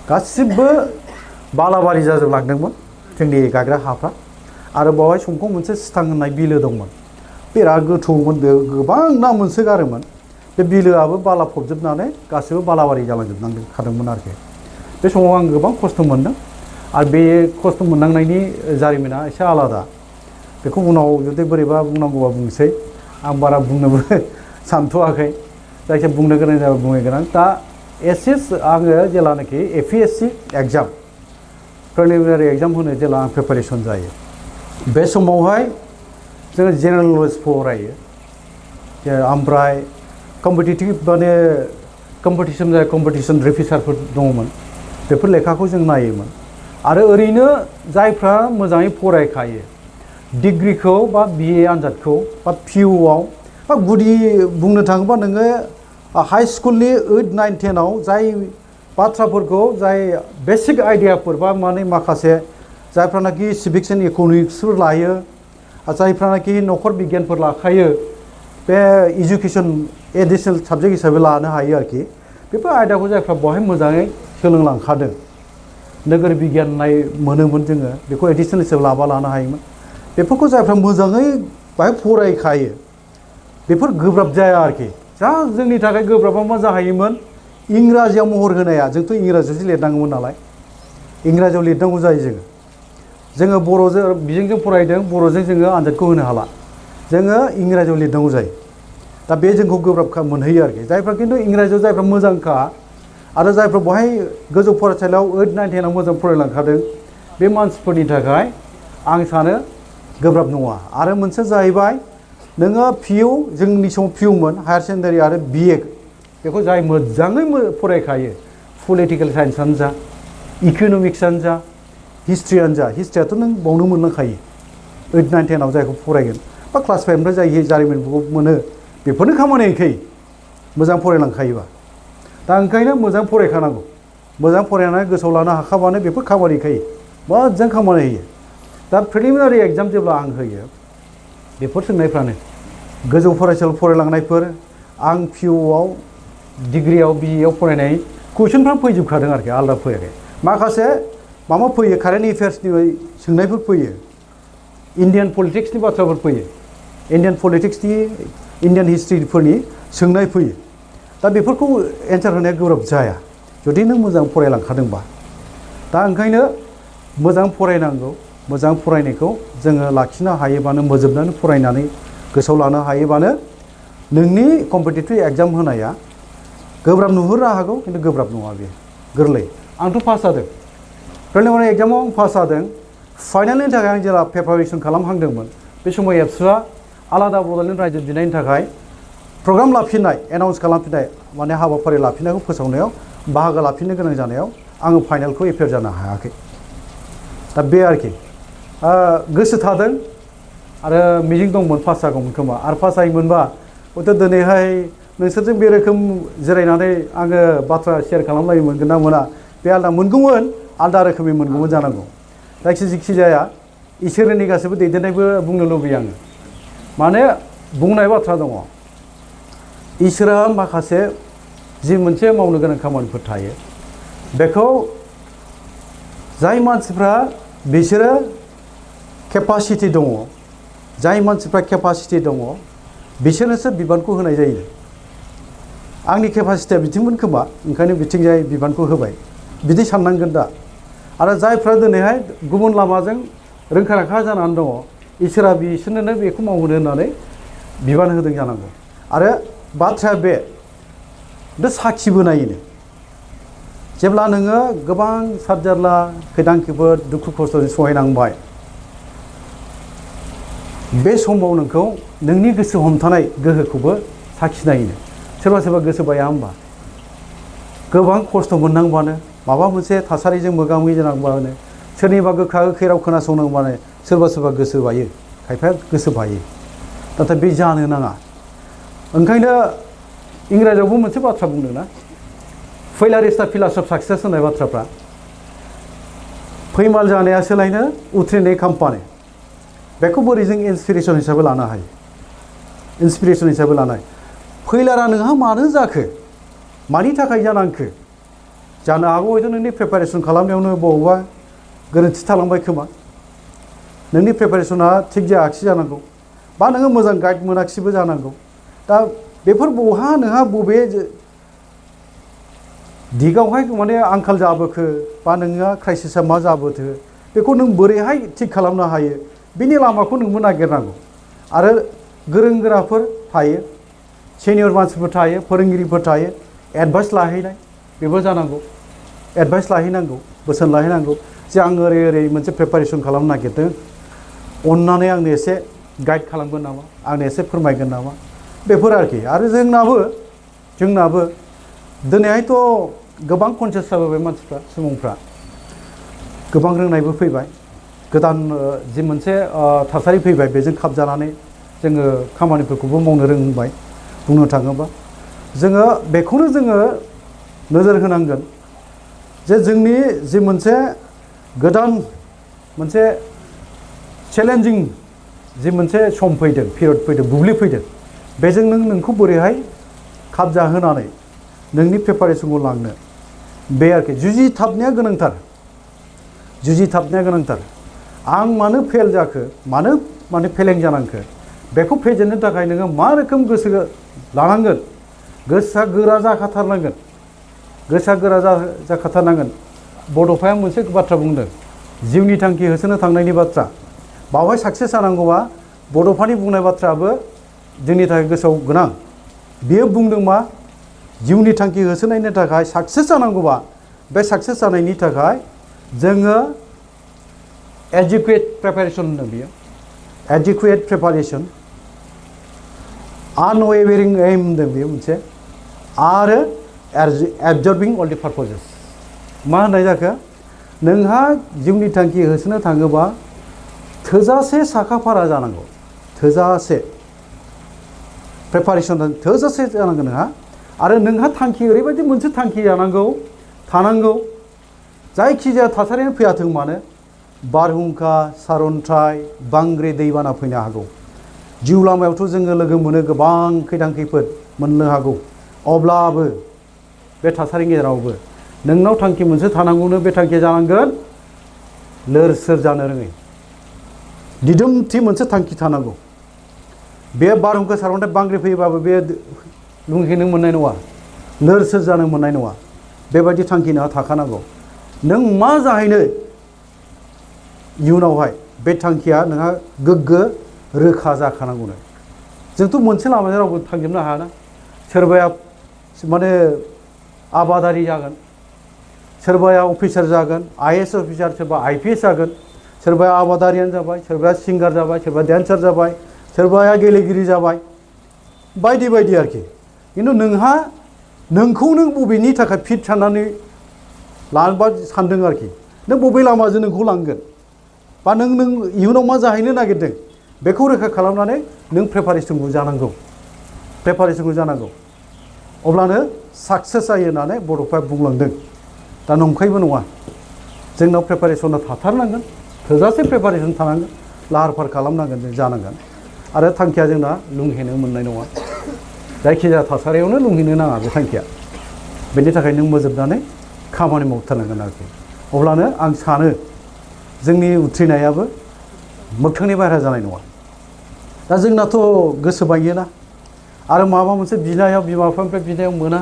गासिबो बालाबारि जाजोबलांदोंमोन जोंनि गायग्रा हाफ्रा आरो बावहाय समखं मोनसे सिथां होननाय बिलो दंमोन बिराद गोथौमोन बे गोबां ना मोनसोगारोमोन बे बिलोआबो बाला फबजोबनानै गासिबो बालाबारि जालांजोबखादोंमोन आरोखि बे समाव आं गोबां खस्थ' मोनदों आरो बे खस्थ' मोननांनायनि जारिमिना एसे आलादा बेखौ उनाव जुदि बोरैबा बुंनांगौबा बुंसै आं बारा बुंनोबो सानथ'वाखै जायखिया बुंनो गोनां जाबा बुंनो गोनां दा आङो जेलानाखि एपिएससि एग्जाम प्रिलिमिनारि एग्जाम होनो जेला आं प्रिपारेसन जायो बे समावहाय जोङो जेनेरेल नलेज फरायो ओमफ्राय कम्पिटिटिभ माने कम्पिटिसन रिफिसारफोर दङमोन बेफोर लेखाखौ जों नायोमोन आरो ओरैनो जायफ्रा मोजाङै फरायखायो डिग्रीखौ बा BA आनजादखौ बा PUआव बा गुदि बुंनो थाङोबा नोङो हाई स्कुलनि 8, 9, 10आव जाय बाथ्राफोरखौ जाय बेसिक आइडियाफोर बा माने माखासे जायफ्रानाखि सिभिक्स एन्ड इक'नमिक्सफोर लायो जायफ्रानाखि नखर बिगियानफोर लाखायो बे एजुकेसन एडिशनेल साबजेक्ट हिसाबै लानो हायो आरोखि बेफोर आयदाखौ जायफ्रा बहाय मोजाङै सोलोंलांखादों नोगोर बिगियान मोनोमोन जोङो बेखौ एडिशनेल हिसाबै लानो हायोमोन बेफोरखौ जायफ्रा मोजाङै बाहाय फरायखायो बेफोर गोब्राब जाया आरोखि जा जोंनि थाखाय गोब्राबा मा जाहैयोमोन इंराजियाव महर होनाया जोंथ' इंराजियावसो लिरनांगौमोन नालाय इंराजियाव लिरनांगौ जायो जोङो बर'जों बिजोंजों फरायदों बर'जों जोङो आनजादखौ होनो हाला जोङो इंराजियाव लिरनांगौ जायो दा बे जोंखौ गोब्राब मोनहैयो आरोखि जायफ्रा खिन्थु इंराजियाव जायफ्रा मोजांखा आरो जायफ्रा बहाय गोजौ फरायसालियाव 8, 9, 10आव मोजां फरायलांखादों बे मानसिफोरनि थाखाय आं सानो गोब्राब नङा आरो मोनसे जाहैबाय नोङो PU जोंनि समाव PUमोन हायार सेकेन्डारि आरो BA बेखौ जाय मोजाङै फरायखायो पलिटिकेल साइन्सआनो जा इक'नमिक्सआनो जा हिस्ट्रियानो जा हिस्ट्रियाथ' नों बावनो मोनलांखायो 8, 9, 10आव जायखौ फरायगोन बा क्लास 5निफ्राय जाय जारिमिनफोरखौ मोनो बेफोरनो खामानि होखायो मोजां फरायलांखायोबा दा ओंखायनो मोजां फरायखानांगौ मोजां फरायनानै गोसोआव लानो हाखाबानो बेफोर खामानि होखायो मोजां खामानि होयो दा प्रिलिमिनारि एग्जाम जेब्ला आं होयो बेफोर सोंनायफ्रानो गोजौ फरायसालियाव फरायलांनायफोर आं PUआव डिग्रीआव BAआव फरायनाय कुइसनफ्रा फैजोबखादों आरोखि आलादा फैयाखै माखासे माबा फैयो कारेन्ट एफेयार्सनि सोंनायफोर फैयो इन्डियान पलिटिक्सनि बाथ्राफोर फैयो इन्डियान पलिटिक्सनि इन्डियान हिस्ट्रिफोरनि सोंनाय फैयो दा बेफोरखौ एन्सार होनाया गोब्राब जाया जुदि नों मोजां फरायलांखादोंबा दा ओंखायनो मोजां फरायनांगौ मोजां फरायनायखौ जोङो लाखिनो हायोबानो मोजोबनानै फरायनानै गोसोआव लानो हायोबानो नोंनि कम्पिटिटिभ एग्जाम होनाया गोब्राब नुहुरनो हागौ खिन्थु गोब्राब नङा बे गोरलै आंथ' पास जादों प्रिलिमिनारि एग्जामाव आं पास जादों फाइनालनि थाखाय आं जेला प्रिपारेसन खालामहांदोंमोन बे समाव एबसुआ आलादा बड'लेण्ड रायजो दिनायनि थाखाय प्रग्राम लाफिननाय एनाउन्स खालामफिननाय माने हाबाफारि लाफिननायखौ फोसावनायाव बाहागो लाफिननो गोनां जानायाव आङो फाइनालखौ एपियार जानो हायाखै दा बे आरोखि गोसो थादों आरो मिजिं दंमोन पास जागौमोन खोमा आरो पास जायोमोनबा हयथ' दिनैहाय नोंसोरजों बे रोखोम जिरायनानै आङो बाथ्रा शेयार खालामलायनो मोनगोन ना मोना बे आलदा मोनगौमोन आलदा रोखोमै मोनगौमोन जानांगौ जेखि जाया इसोरनि गासैबो दैदेननायबो बुंनो लुबैयो आङो माने बुंनाय बाथ्रा दङ इसोरा माखासे जि मोनसे मावनो गोनां खामानिफोर थायो बेखौ जाय मानसिफ्रा बिसोरो केपासिटि दङ जाय मानसिफ्रा केपासिटि दङ बिसोरनोसो बिबानखौ होनाय जायो आंनि केपासिटिया बिथिंमोन खोमा ओंखायनो बिथिंजाय बिबानखौ होबाय बिदि साननांगोन दा आरो जायफ्रा दिनैहाय गुबुन लामाजों रोंखा राखा जानानै दङ इसोरा बिसोरनो बेखौ मावहोनो होननानै बिबान होदों जानांगौ आरो बाथ्राया बे साखिबो नायोनो जेब्ला नोङो गोबां साबजारला खैदां खैफोद दुखु खस्थ'जों सहायनांबाय बे समाव नोंखौ नोंनि गोसो हमथानाय गोहोखौबो साखि नायोनो सोरबा गोसो बाया होमबा गोबां खस्थ' मोननांबानो माबा मोनसे थासारिजों मोगा मोगि जानांबानो सोरनिबा गोखा गोखै राव खोनासंनांबानो सोरबा गोसो बायो खायफाया गोसो बायो नाथाय बे जानो नाङा ओंखायनो इंराजियावबो मोनसे बाथ्रा बुंदों ना फेइलार is the pillars of success होननाय बाथ्राफ्रा फैमाल जानाया सोलायनो उथ्रिनाय खाम्फानो बेखौ बोरै जों इन्सपिरेसन हिसाबै लानो हायो इन्सपिरेसन हिसाबै लानो हायो फैलारा नोंहा मानो जाखो मानि थाखाय जानांखो जानो हागौ हयथ' नोंनि प्रिपारेसन खालामनायावनो बबावबा गोरोन्थि थालांबाय खोमा नोंनि प्रिपारेसना थिग जायाखिसै जानांगौ बा नोङो मोजां गाइड मोनाखिसैबो जानांगौ दा बेफोर बहा नोंहा बबे दिगावहाय माने आंखाल जाबोखो बा नोंहा क्राइसिसआ मा जाबोखो बेखौ नों बोरैहाय थिग खालामनो हायो बिनि लामाखौ नोंबो नागिरनांगौ आरो गोरों गोराफोर थायो सिनियर मानसिफोर थायो फोरोंगिरिफोर थायो एडभाइस लाहैनाय बेबो जानांगौ एडभाइस लाहैनांगौ बोसोन लाहैनांगौ जे आं ओरै मोनसे प्रिपारेसन खालामनो नागिरदों अन्नानै आंनो एसे गाइड खालामगोन नामा आंनो एसे फोरमायगोन नामा बेफोर आरोखि आरो जोंनाबो दिनैहायथ' गोबां कनसियास जाबोबाय मानसिफ्रा सुबुंफ्रा गोबां रोंनायबो फैबाय गोदान जि मोनसे थासारि फैबाय बेजों खाबजानानै जोङो खामानिफोरखौबो मावनो रोंबाय बुंनो थाङोबा जोङो बेखौनो जोङो नोजोर होनांगोन जे जोंनि जि मोनसे गोदान मोनसे चेलेन्जिं जि मोनसे सम फैदों पिरियड फैदों बुब्लि फैदों बेजों नोंखौ बोरैहाय खाबजा होनानै नोंनि प्रिपारेसनखौ लांनो बे आरोखि जुजिथाबनाया गोनांथार आं मानो फेल जाखो मानो फेलें जानांखो बेखौ फेजेननो थाखाय नोङो मा रोखोम गोसो लानांगोन गोसोआ गोरा जाखाथारनांगोन बड'फाया मोनसे बाथ्रा बुंदों जिउनि थांखि होसोनो थांनायनि बाथ्रा बावहाय साक्सेस जानांगौबा बड'फानि बुंनाय बाथ्रायाबो जोंनि थाखाय गोसोआव गोनां बियो बुंदों मा जिउनि थांखि होसोनायनि थाखाय साक्सेस जानांगौबा बे साक्सेस जानायनि थाखाय जोङो एडिकुवेट प्रिपारेसन होनदों बियो एडिकुवेट प्रिपारेसन आनवेरिं एम होनदों बेयो मोनसे आरो एबजर्बिं अल दि पार्पजेस मा होननाय जाखो नोंहा जिउनि थांखि होसोनो थाङोबा थोजासे साखाफारा जानांगौ थोजासे प्रिपारेसन थोजासे जानांगोन नोंहा आरो नोंहा थांखि ओरैबायदि मोनसे थांखि थानांगौ जायखिजाया थासारियानो फैयाथों मानो बारहुंखा सारन्थाइ बांग्रि दैबाना फैनो हागौ जिउ लामायावथ' जोङो लोगो मोनो गोबां खैदां खैफोद मोननो हागौ अब्लाबो बे थासारिनि गेजेरावबो नोंनाव थांखि मोनसे थानांगौनो बे थांखिया जानांगोन लोर सोर जानो रोङै दिदोमथि मोनसे थांखि थानांगौ बे बारहुंखा सारन्थाइ बांग्रि फैयोबाबो बे लुंहेनो मोननाय नङा लोर सोर जानो मोननाय नङा बेबायदि थांखि नोंहा थाखानांगौ नों मा जाहैनो इयुनावहाय बे थांखिया नोंहा गोग्गो रोखा जाखानांगौनो जोंथ' मोनसे लामाजों रावबो थांजोबनो हायाना सोरबाया माने आबादारि जागोन सोरबाया अफिसार जागोन आईएएस अफिसार सोरबा आईपीएस जागोन सोरबाया आबादारियानो जाबाय सोरबाया सिंगार जाबाय सोरबा डेन्सार जाबाय सोरबाया गेलेगिरि जाबाय बायदि बायदि आरोखि खिन्थु नोंखौ नों बबेनि थाखाय फिट साननानै लानोबा सानदों आरोखि नों बबे लामाजों नोंखौ लांगोन बा नों इयुनाव मा जाहैनो नागिरदों बेखौ रोखा खालामनानै नों प्रिपारेसनखौ जानांगौ अब्लानो साक्सेस जायो होननानै बड'फा बुंलांदों दा नंखायबो नङा जोंनाव प्रिपारेसना थाथारनांगोन थोजासे प्रिपारेसन थानांगोन लाहार फाहार खालामनांगोन जों जानांगोन आरो थांखिया जोंना लुंहेनो मोननाय नङा जायखिजाया थासारियावनो लुंहेनो नाङा बे थांखिया बेनि थाखाय नों मोजोबनानै खामानि मावथारनांगोन आरोखि अब्लानो आं सानो जोंनि उथ्रिनायाबो मोगथांनि बाहेरा जानाय नङा दा जोंनाथ' गोसो बायोना आरो माबा मोनसे बिनायाव बिमा बिफानिफ्राय बिनायाव मोना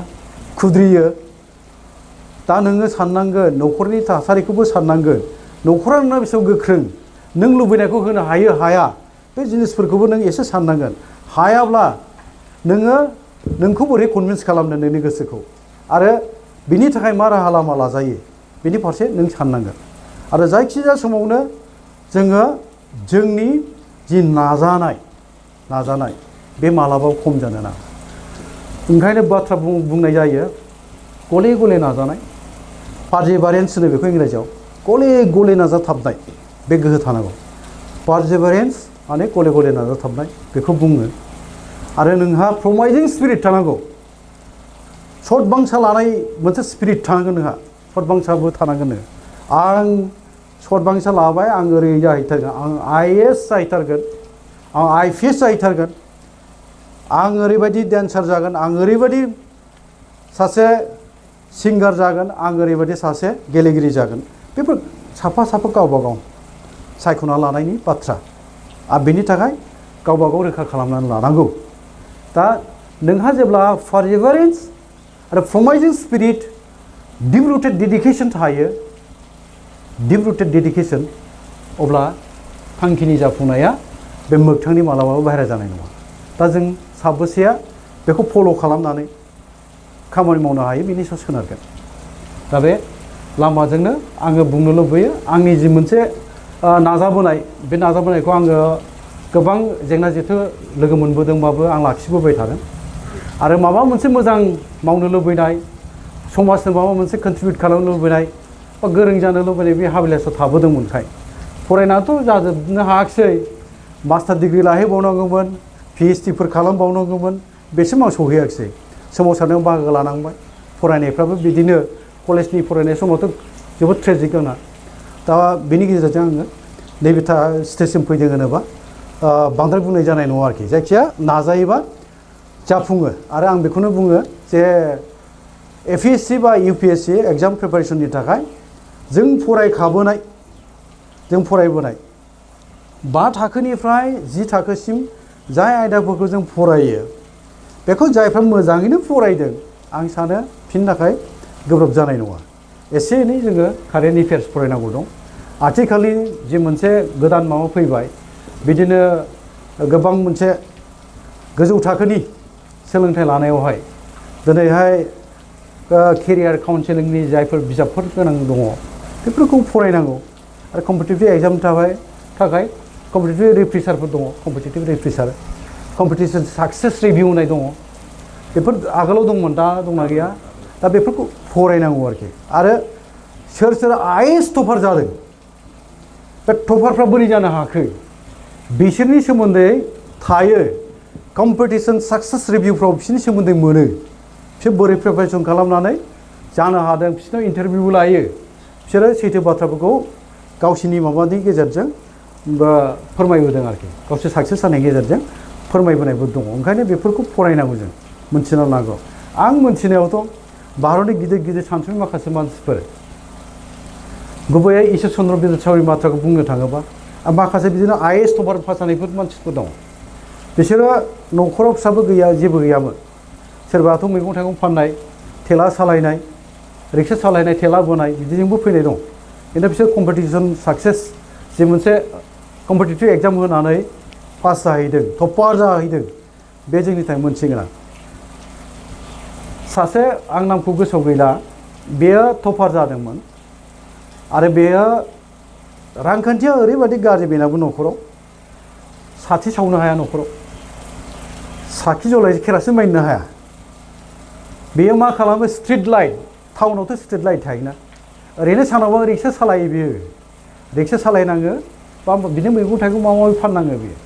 खुद्रियो दा नोङो साननांगोन न'खरनि थासारिखौबो साननांगोन न'खरा नोंना बेसेबां गोख्रों नों लुबैनायखौ होनो हायो हाया बे जिनिसफोरखौबो नों एसे साननांगोन हायाब्ला नोंखौ बोरै कनभिन्स खालामनो नोंनि गोसोखौ आरो बिनि थाखाय मा राहा लामा लाजायो बिनि फारसे नों साननांगोन आरो जायखिजाया समावनो जोङो जोंनि जि नाजानाय बे मालाबाबो खम जानो नाङा ओंखायनो बाथ्रा बुंनाय जायो गले गले नाजानाय पारसेभारेन्स होनो बेखौ इंराजियाव गले गले नाजाथाबनाय बे गोहो थानांगौ पारसेभारेन्स माने गले गले नाजाथाबनाय बेखौ बुङो आरो नोंहा प्रमाइजिं स्पिरिट थानांगौ सर्ट बांसा लानाय मोनसे स्पिरिट थानांगोन नोंहा सर्ट बांसाबो थानांगोन नोङो आं सर्ट बांसा लाबाय आं ओरै जाहैथारगोन आं आईएएस जाहैथारगोन आं आईपीएस जाहैथारगोन आं ओरैबायदि डेन्सार जागोन आं ओरैबायदि सासे सिंगार जागोन आं ओरैबायदि सासे गेलेगिरि जागोन बेफोर साफा गावबा गाव सायख'ना लानायनि बाथ्रा आरो बेनि थाखाय गावबा गाव रोखा खालामनानै लानांगौ दा नोंहा जेब्ला पारसेभारेन्स आरो प्रमाइजिं स्पिरिट डीप रुटेड डेडिकेसन थायो डीप रुटेड डेडिकेसन अब्ला थांखिनि जाफुंनाया बे मोगथांनि मालाबाबो बाहेरा जानाय नङा दा जों साबेसेया बेखौ फल' खालामनानै खामानि मावनो हायो बिनि सायाव सोनारगोन दा बे लामाजोंनो आङो बुंनो लुबैयो आंनि जि मोनसे नाजाबोनाय बे नाजाबोनायखौ आङो गोबां जेंना जेथो लोगो मोनबोदोंबाबो आं लाखिबोबाय थादों आरो माबा मोनसे मोजां मावनो लुबैनाय समाजनो माबा मोनसे कन्ट्रिबिउट खालामनो लुबैनाय बा गोरों जानो लुबैनाय बे हाबिलासा थाबोदोंमोनखाय फरायनाथ' जाजोबनो हायाखिसै मास्टार डिग्री लाहैबावनांगौमोन PhDफोर खालामबावनांगौमोन बेसिम आं सहैयाखिसै सोमावसारनायाव बाहागो लानांबाय फरायनायफ्राबो बिदिनो कलेजनि फरायनाय समावथ' जोबोद ट्रेजिक आंना दा बेनि गेजेरजों आङो नैबे स्टेजसिम फैदों होनोबा बांद्राय बुंनाय जानाय नङा आरोखि जायखिया नाजायोबा जाफुङो आरो आं बेखौनो बुङो जे APSC बा UPSC एग्जाम प्रिपारेसननि थाखाय जों फरायबोनाय 5 थाखोनिफ्राय 10 थाखोसिम जाय आयदाफोरखौ जों फरायो बेखौ जायफ्रा मोजाङैनो फरायदों आं सानो फिन थाखाय गोब्राब जानाय नङा एसे एनै जोङो कारेन्ट एफेयार्स फरायनांगौ दं आथिखालनि जे मोनसे गोदान माबा फैबाय बिदिनो गोबां मोनसे गोजौ थाखोनि सोलोंथाइ लानायावहाय दिनैहाय केरियार काउन्सेलिंनि जायफोर बिजाबफोर गोनां दङ बेफोरखौ फरायनांगौ आरो कम्पिटिटिभ एग्जामनि थाखाय कम्पिटिटिभ रिफ्रेसारफोर दङ कम्पिटिसन साक्सेस रिभिउ होननाय दङ बेफोर आगोलाव दंमोन दा दंना गैया दा बेफोरखौ फरायनांगौ आरोखि आरो सोर IAS टपार जादों बे टपारफ्रा बोरै जानो हाखै बिसोरनि सोमोन्दै थायो कम्पिटिसन साक्सेस रिभिउफ्राव बिसोरनि सोमोन्दै मोनो बिसोर बोरै प्रिपारेसन खालामनानै जानो हादों बिसोरनाव इन्टारभिउ लायो बिसोरो सैथो बाथ्राफोरखौ गावसिनि माबानि गेजेरजों फोरमायबोदों आरोखि गावसोर साक्सेस जानायनि गेजेरजों फोरमायबोनायबो दङ ओंखायनो बेफोरखौ फरायनांगौ जों मोनथिनो नांगौ आं मोनथिनायावथ' भारतनि गिदिर सानथ्रिनि माखासे मानसिफोर गुबैयै इसोर चन्द्र बिद्यासागरनि बाथ्राखौ बुंनो थाङोबा माखासे बिदिनो IAS टपार पास जानायफोर मानसिफोर दं बिसोरो न'खराव फिसाबो गैया जेबो गैयामोन सोरबाथ' मैगं थाइगं फाननाय थेला सालायनाय रिक्सा सालायनाय थेला बोनाय बिदिजोंबो फैनाय दं खिन्थु बिसोर कम्पिटिसन साक्सेस जे मोनसे कम्पिटिटिभ एग्जाम होनानै पास जाहैदों टपार जाहैदों बे जोंनि थाखाय मोनसे गोनां सासे आं नामखौ गोसोआव गैला बेयो टपार जादोंमोन आरो बेयो रांखान्थिया ओरैबायदि गाज्रि बेनाबो न'खराव साथि सावनो हाया न'खराव साखि जलाय केरासिन बायनो हाया बेयो मा खालामो स्ट्रिट लाइट टाउनावथ' स्ट्रिट लाइट थायोना ओरैनो सानावबा रिक्सा सालायो बियो रिक्सा सालायनाङो बा बिदिनो मैगं थाइगं माबा माबि फाननाङो बियो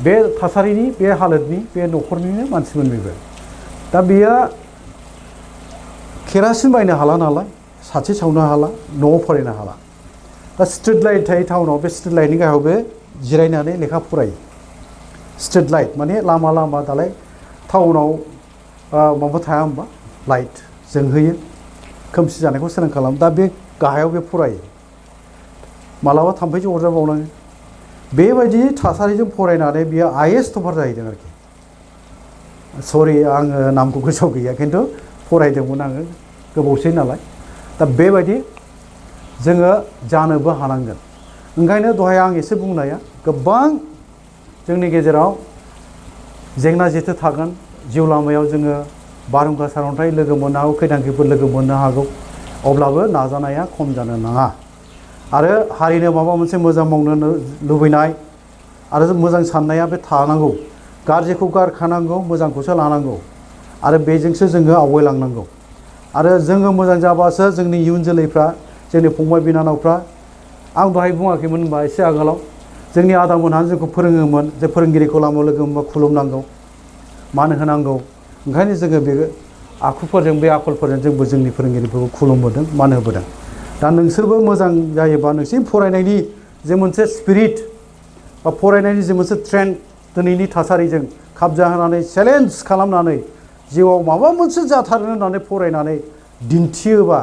बे थासारिनि बे हालोदनि बे न'खरनिनो मानसिमोन बेबो दा बेयो केरासिन बायनो हाला नालाय साथि सावनो हाला न'आव फरायनो हाला दा स्ट्रिट लाइट थायो टाउनाव बे स्ट्रिट लाइटनि गाहायाव बे जिरायनानै लेखा फरायो स्ट्रिट लाइट माने लामा दालाय टाउनाव माबा थाया होमबा लाइट जोंहोयो खोमसि जानायखौ सोरां खालामो दा बे गाहायाव बे फरायो मालाबा थाम्फैजों अरजाबावनाङो बेबायदि थासारिजों फरायनानै बियो IAS टपार जाहैदों आरोखि सरि आङो नामखौ गोसोआव गैया खिन्थु फरायदोंमोन आङो गोबावसै नालाय दा बेबायदि जोङो जानोबो हानांगोन ओंखायनो दहाय आं एसे बुंनाया गोबां जोंनि गेजेराव जेंना जेथो थागोन जिउ लामायाव जोङो बारहुंखा सारअन्थाइ लोगो मोननो हागौ खैदां खैफोद लोगो मोननो हागौ अब्लाबो नाजानाया खम जानो नाङा आरो हारिनो माबा मोनसे मोजां मावनो लुबैनाय आरो मोजां साननाया बे थानांगौ गाज्रिखौ गारखानांगौ मोजांखौसो लानांगौ आरो बेजोंसो जोङो आवगायलांनांगौ आरो जोङो मोजां जाबासो जोंनि इयुन जोलैफ्रा जोंनि फंबाय बिनानावफ्रा आं दहाय बुङाखैमोन होनबा एसे आगोलाव जोंनि आदामोनहानो जोंखौ फोरोङोमोन जे फोरोंगिरिखौ लामायाव लोगो मोनबा खुलुमनांगौ मान होनांगौ ओंखायनो जोङो बे आखुफोरजों बे आखलफोरजों जोंबो जोंनि फोरोंगिरिफोरखौ खुलुमबोदों मान होबोदों दा नोंसोरबो मोजां जायोबा नोंसोरनि फरायनायनि जे मोनसे स्पिरिट बा फरायनायनि जे मोनसे ट्रेन्ड दिनैनि थासारिजों खाबजाहोनानै चेलेन्ज खालामनानै जिउआव माबा मोनसे जाथारनो होननानै फरायनानै दिन्थियोबा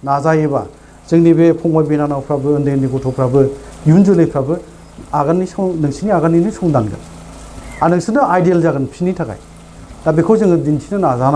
नाजायोबा जोंनि बे फंबाय बिनानावफ्राबो उन्दै गथ'फ्राबो इयुन जोलैफ्राबो नोंसोरनि आगाननिनो संदानगोन आरो नोंसोरनो आइडियेल जागोन बिसोरनि थाखाय दा बेखौ जोङो दिन्थिनो नाजानांगौ